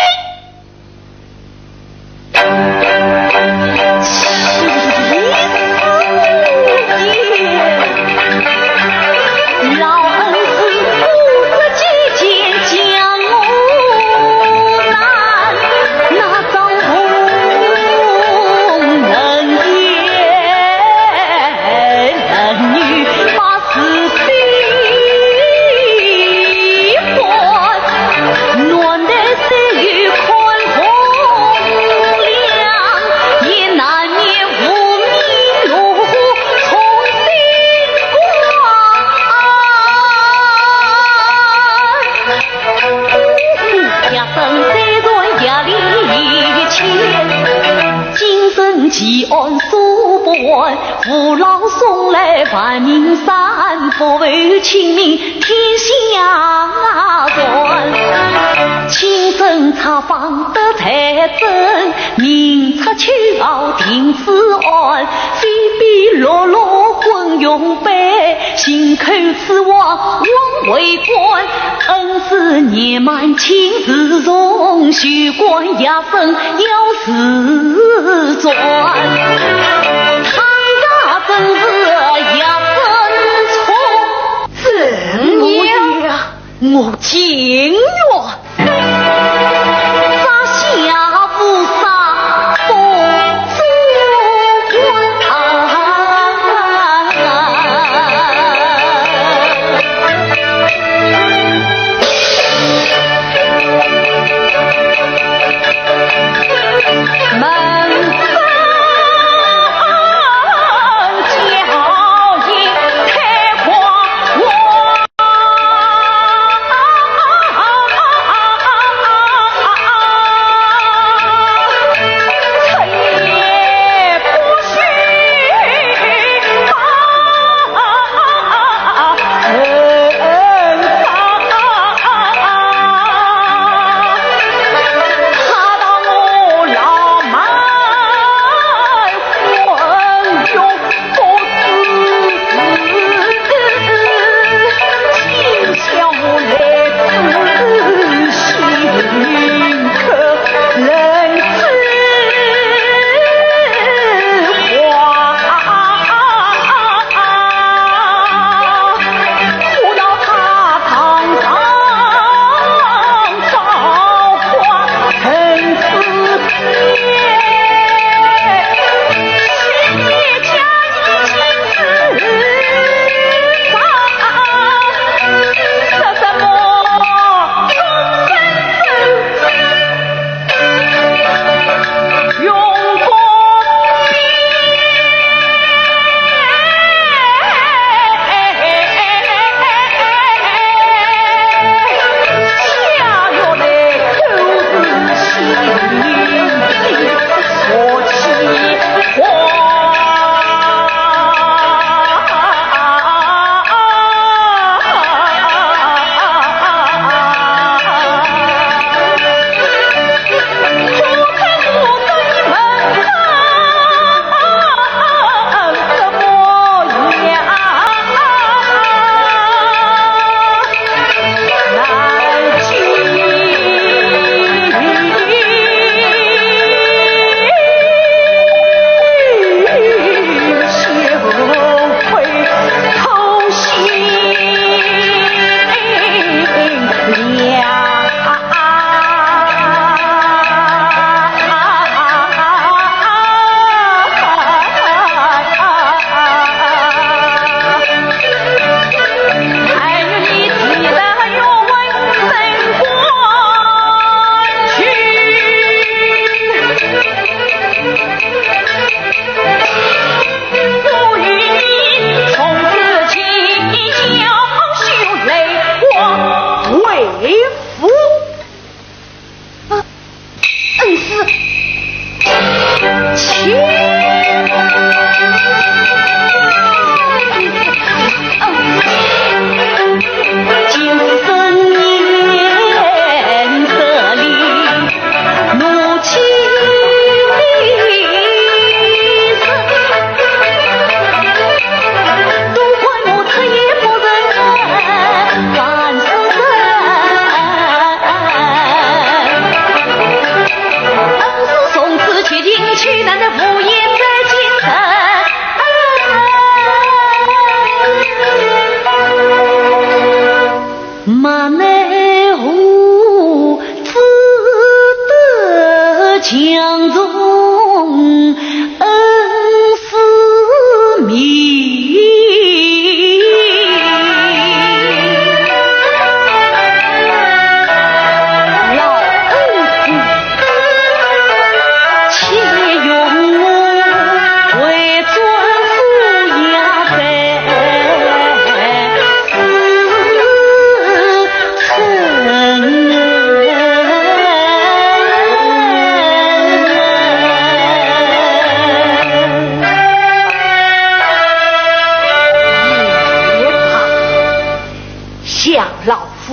正月，我情愿。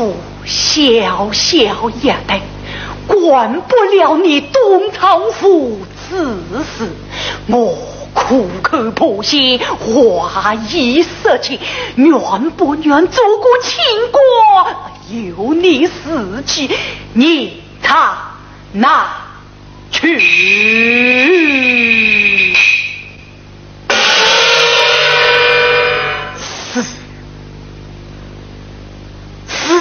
我小小一代，管不了你东昌府之事。我苦口婆心，话已说尽，愿不愿做个清官，由你自己。你唱哪去？是。是。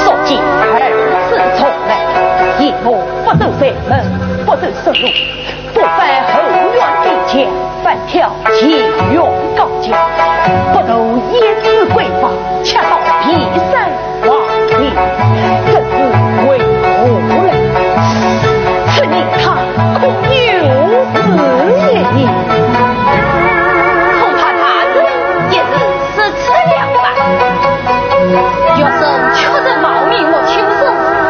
宿介二次重来，夜幕不走山门，不走山路，不返后院边墙，反跳前院高墙，不渡雁子桂花，却到骊山黄鹂，这是为何来？此人他可有此人也？恐怕他日也是 失车两万。学生确实冒名，我亲手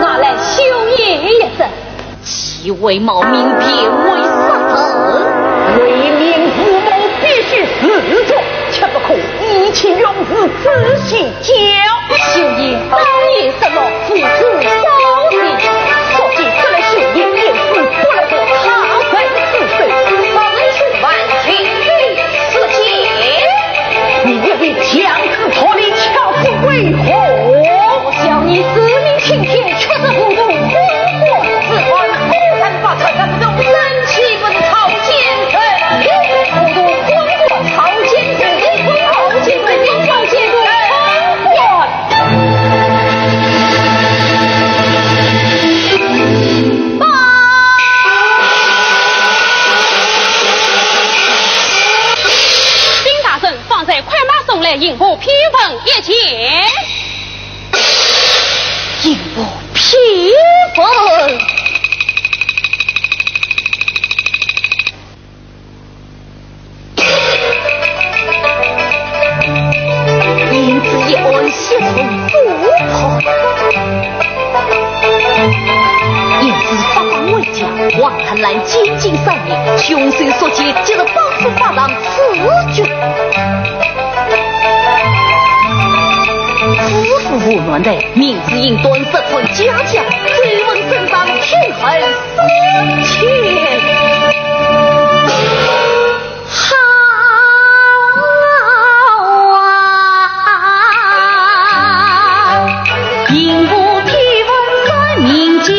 拿来修验一声。既为冒名，便为杀人。为民除暴，必须自重，切不可意气用事，自己教。修验当然失落， 父子双全，宿介这来修验，也是不落得他人之手。老人去办，请罪自己。你一味强词夺理，巧妇为何？我小女自命清廉，却是糊涂昏官之官，不曾发出这种生气，不是草菅人命，糊涂昏官草菅人命，草菅人命，草菅人命，昏官。 丁大人方才快马送来，刑部批文一件。刑部批文。三年，穷凶速尽，今日帮主法场，此举。此妇何年代，名字应当十分佳佳，追问真相，天寒三千。 好啊，银部批文三年间，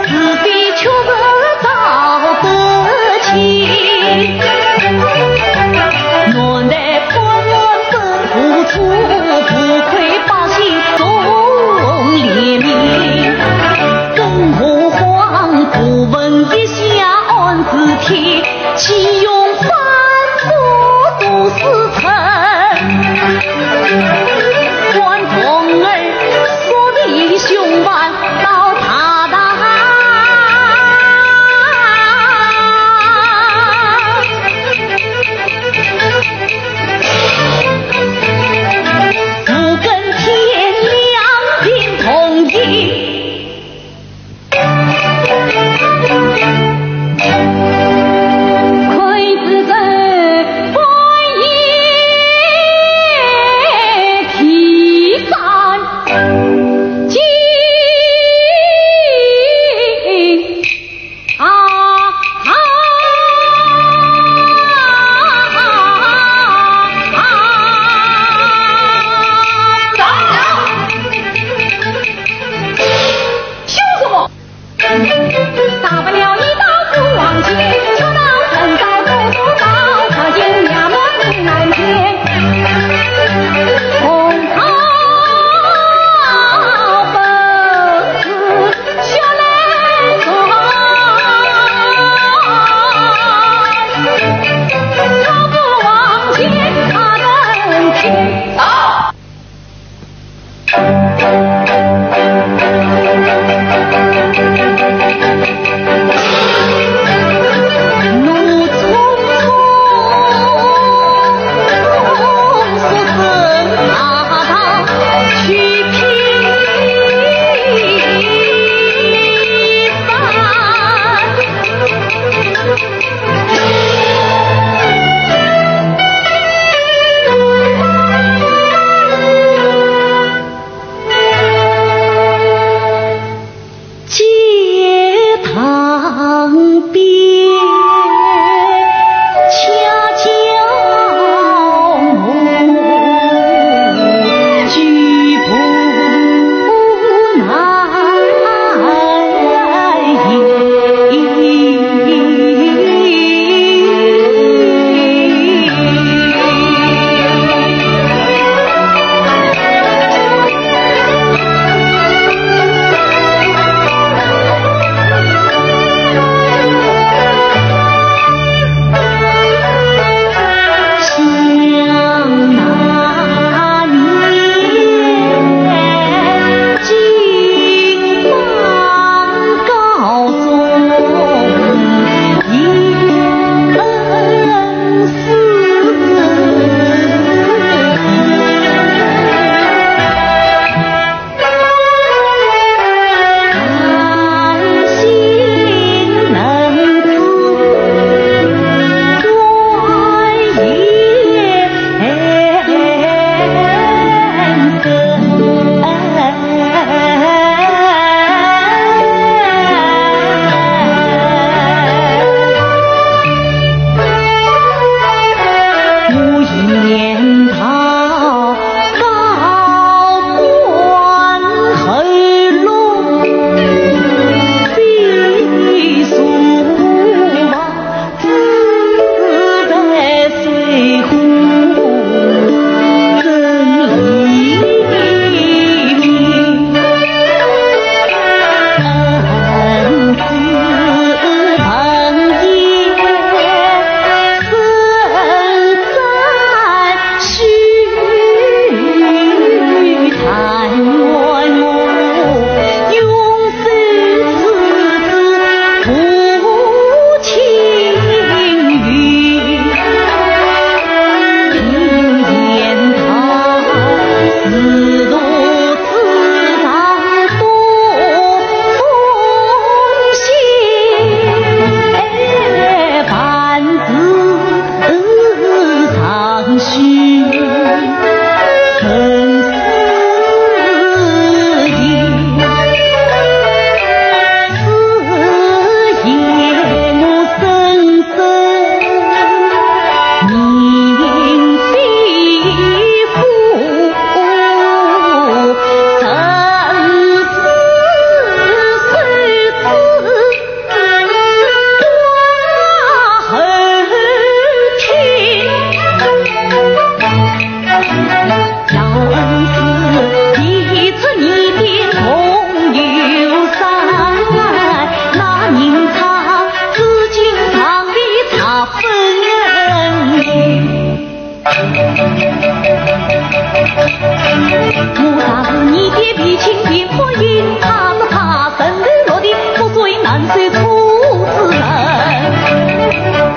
是非曲直找不清。原来判官本无错，不愧百姓总怜悯。更何况不问一 下案是天，岂用反复多时辰。关童儿说的凶犯到大堂，五更天亮定同刑。 凶什么？ 大不了一刀割黄金，却道人刀割不到，小心娘们心难填。红桃本是血泪痕，割不黄金他人情。走！ 街堂边，恰巧我举步难行。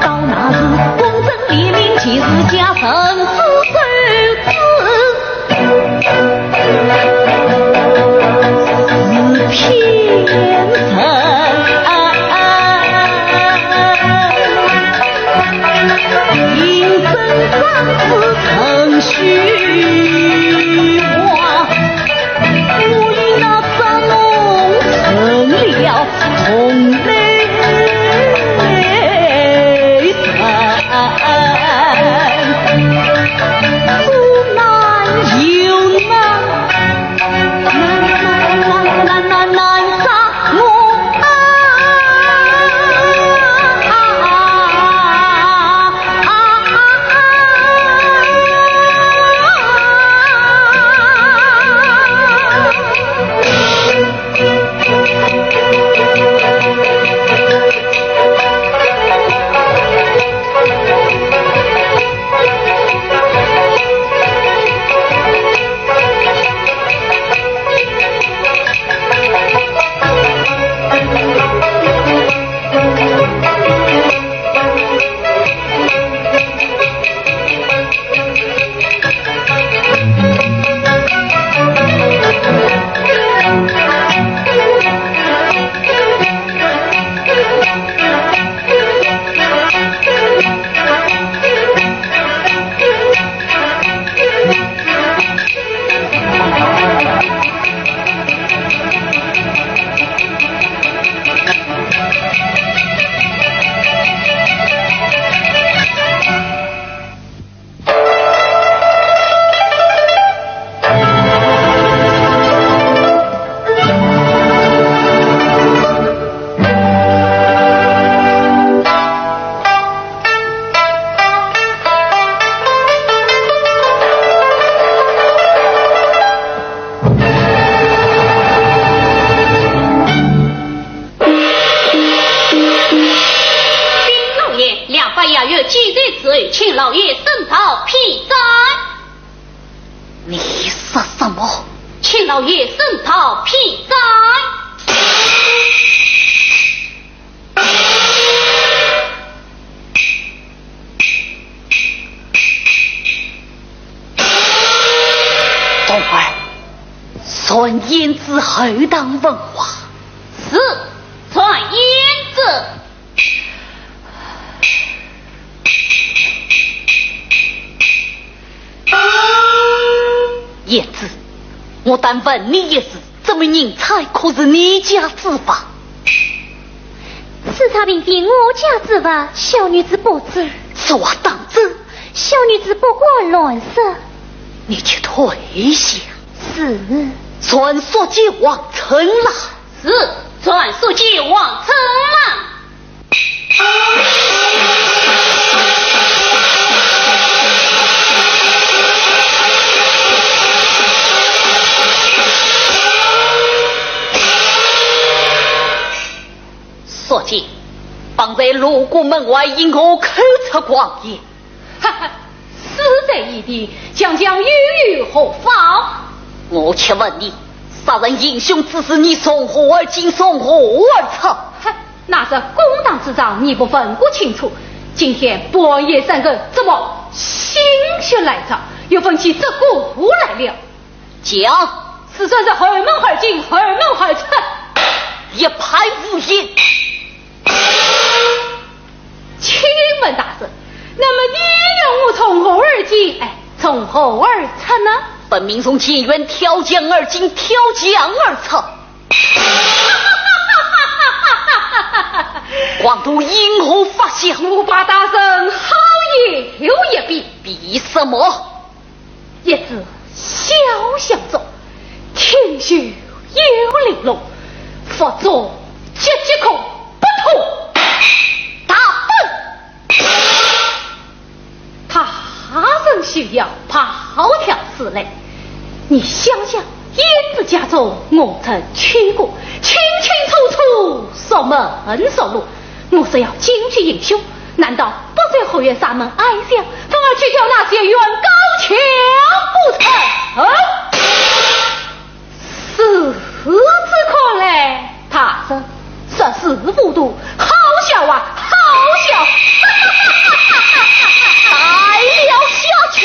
到那时公正廉明，就是家人之首子。是骗人。禀老爷，两班衙役既在此候，请老爷升堂批斩。你说什么？请老爷升堂批斩。童儿，传胭脂后堂问话。是，传胭脂。胭脂，我但问你一句， 这名银钗可是你家之物？此钗并非我家之物，小女子不知。此话当真？小女子不敢乱说。你去退下。是。传宿介王琛来。是，传宿介王琛来。 宿介，方才路过门外，因何口出狂言？哈哈，死罪已定，将将又有何妨？我且问你，杀人行凶之时，你从何而进，从何而出？哼，那是公堂之上，你不问个清楚，今天半夜三更，怎么心血来潮，又问起这个来了？ 讲。是说是后门而进，后门而出。一派胡言。请问大人，那么你要我从何而进，哎，从何而出呢？分明从前院跳墙而进，跳墙而出。狂徒因何发笑？我把大人好言又一遍。比什么？ 一只小香烛，听雨又玲珑，佛珠节节空，不通。大胆！大人休要暴跳如雷，你想想，胭脂家中我曾去过，清清楚楚，熟门熟路。 我是要进去行凶，难道不走后院，上门挨墙，反而去跳那些院高墙不成？嗯？如此看来，大人，是这是糊涂，好笑啊，好笑！带了下去。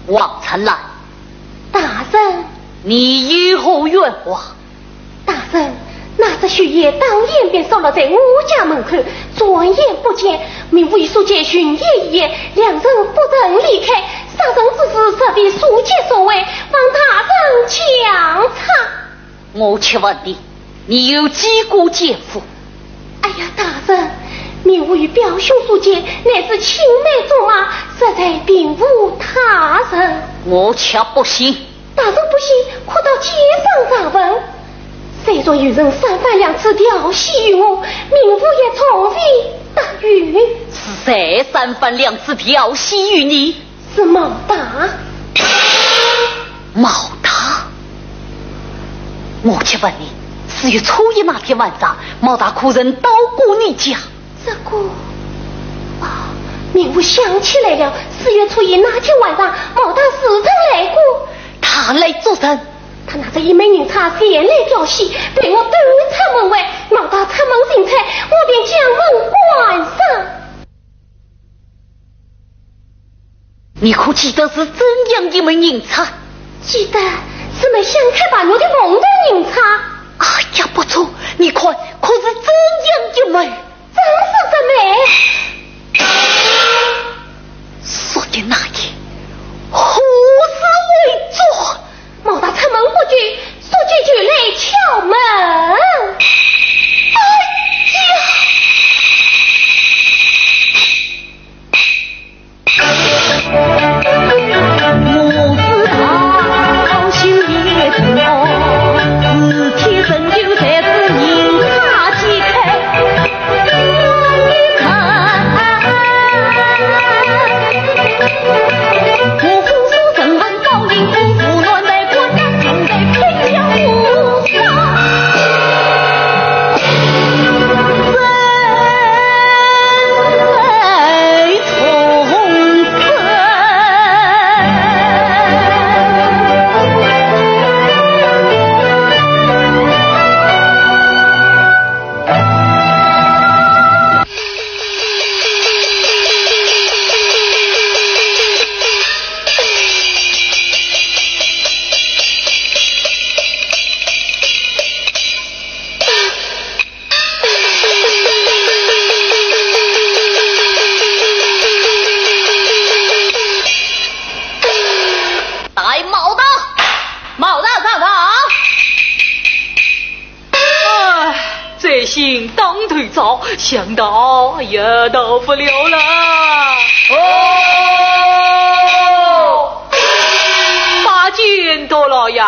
王春兰，大人，你有何冤枉？大人，那只绣鞋当夜便散落在我家门口，转眼不见，命我与宿介寻鞋一夜，两人不曾离开，杀人之事实为宿介所为，望大人详查。 我且问你，你有几个奸夫？哎呀，大人，命我与表兄宿介乃至青梅竹马，实在并无他人。我却不信。大人不信，可到街上查问。虽说有人三番两次调戏于我，命我也从未答应。是谁三番两次调戏于你？ 是毛大。毛大？我且问你，四月初一那天晚上，毛大可曾到过你家？这个，哦，命我想起来了，四月初一那天晚上，毛大时曾来过。他来做甚？他拿着一枚银钗前来调戏，被我赶出门外。毛大出门进出，我便将门关上。 你可记得是怎样一枚银钗？记得，是卖香开白玉的红头银钗。哎呀，不错，你看，可是怎样一枚？正是这枚。说的那天，何时为昨？ 毛大出门不久，宿介就来敲门。哎呀！带毛大，毛大上堂。哎，罪行当头遭，想逃也逃不了了。哦，拜见大老爷。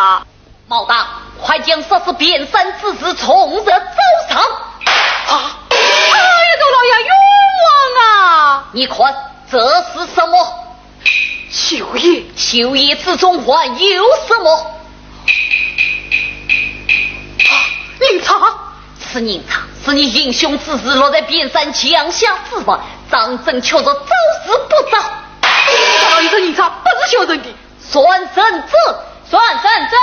毛大，快将说是卞三之事从实招上。啊！哎呀，大老爷，冤枉啊！你看，这是什么？绣鞋。绣鞋之中还有什么？啊，银钗。此银钗是你行凶之时落在卞三墙下之物，张真却说招是不招。这银钗不是小人的。传人走，传人走。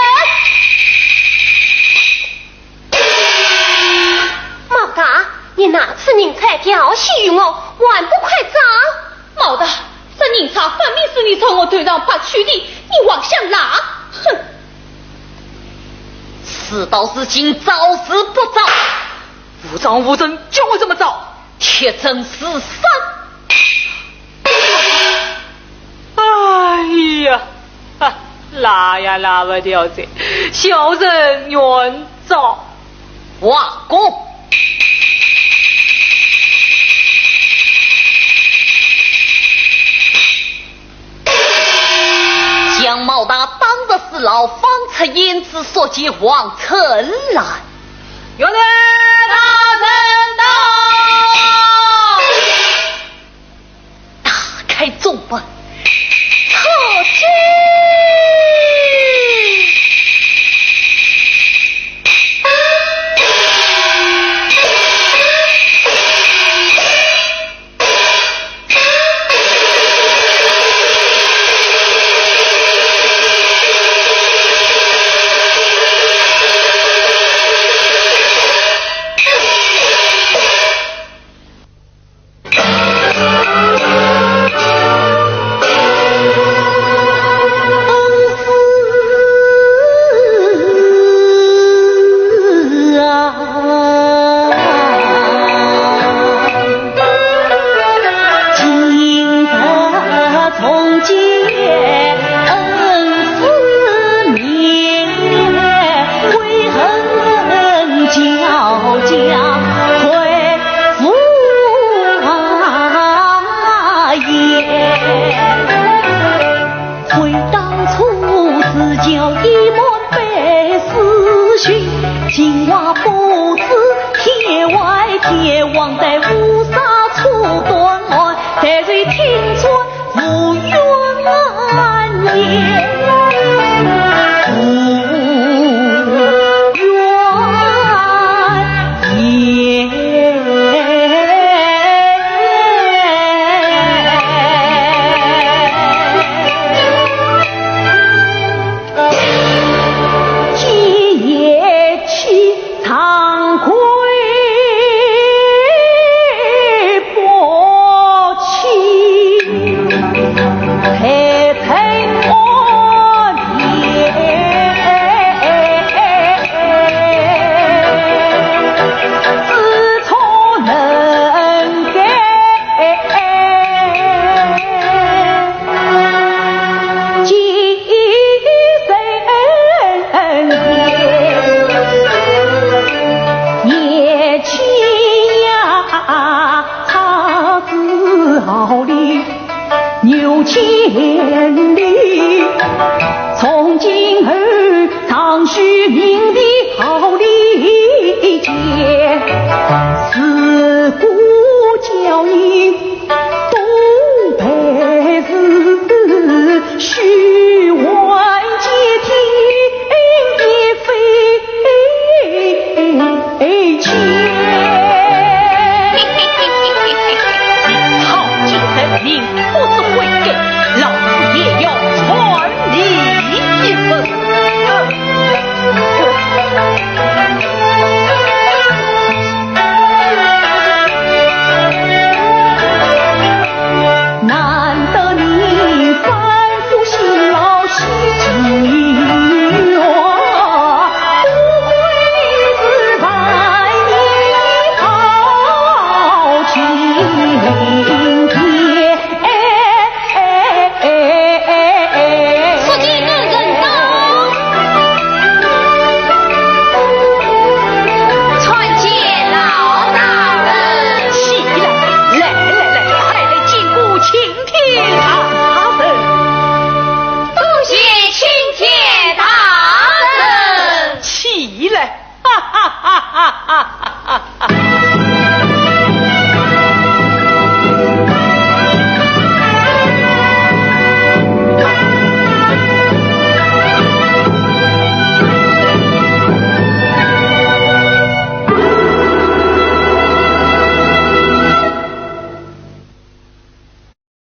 毛大，你拿此银钗调戏于我，还不快招？毛大，这银钗分明是你从我头上拔去的，你还想赖？哼！事到如今，招是不招？无证无证，叫我怎么招？铁证如山。哎呀，哈，赖也赖不掉哉，小人愿招。王公。将毛大打入死牢，放出胭脂，速解王城来。有令，大人到。打开中门，出去。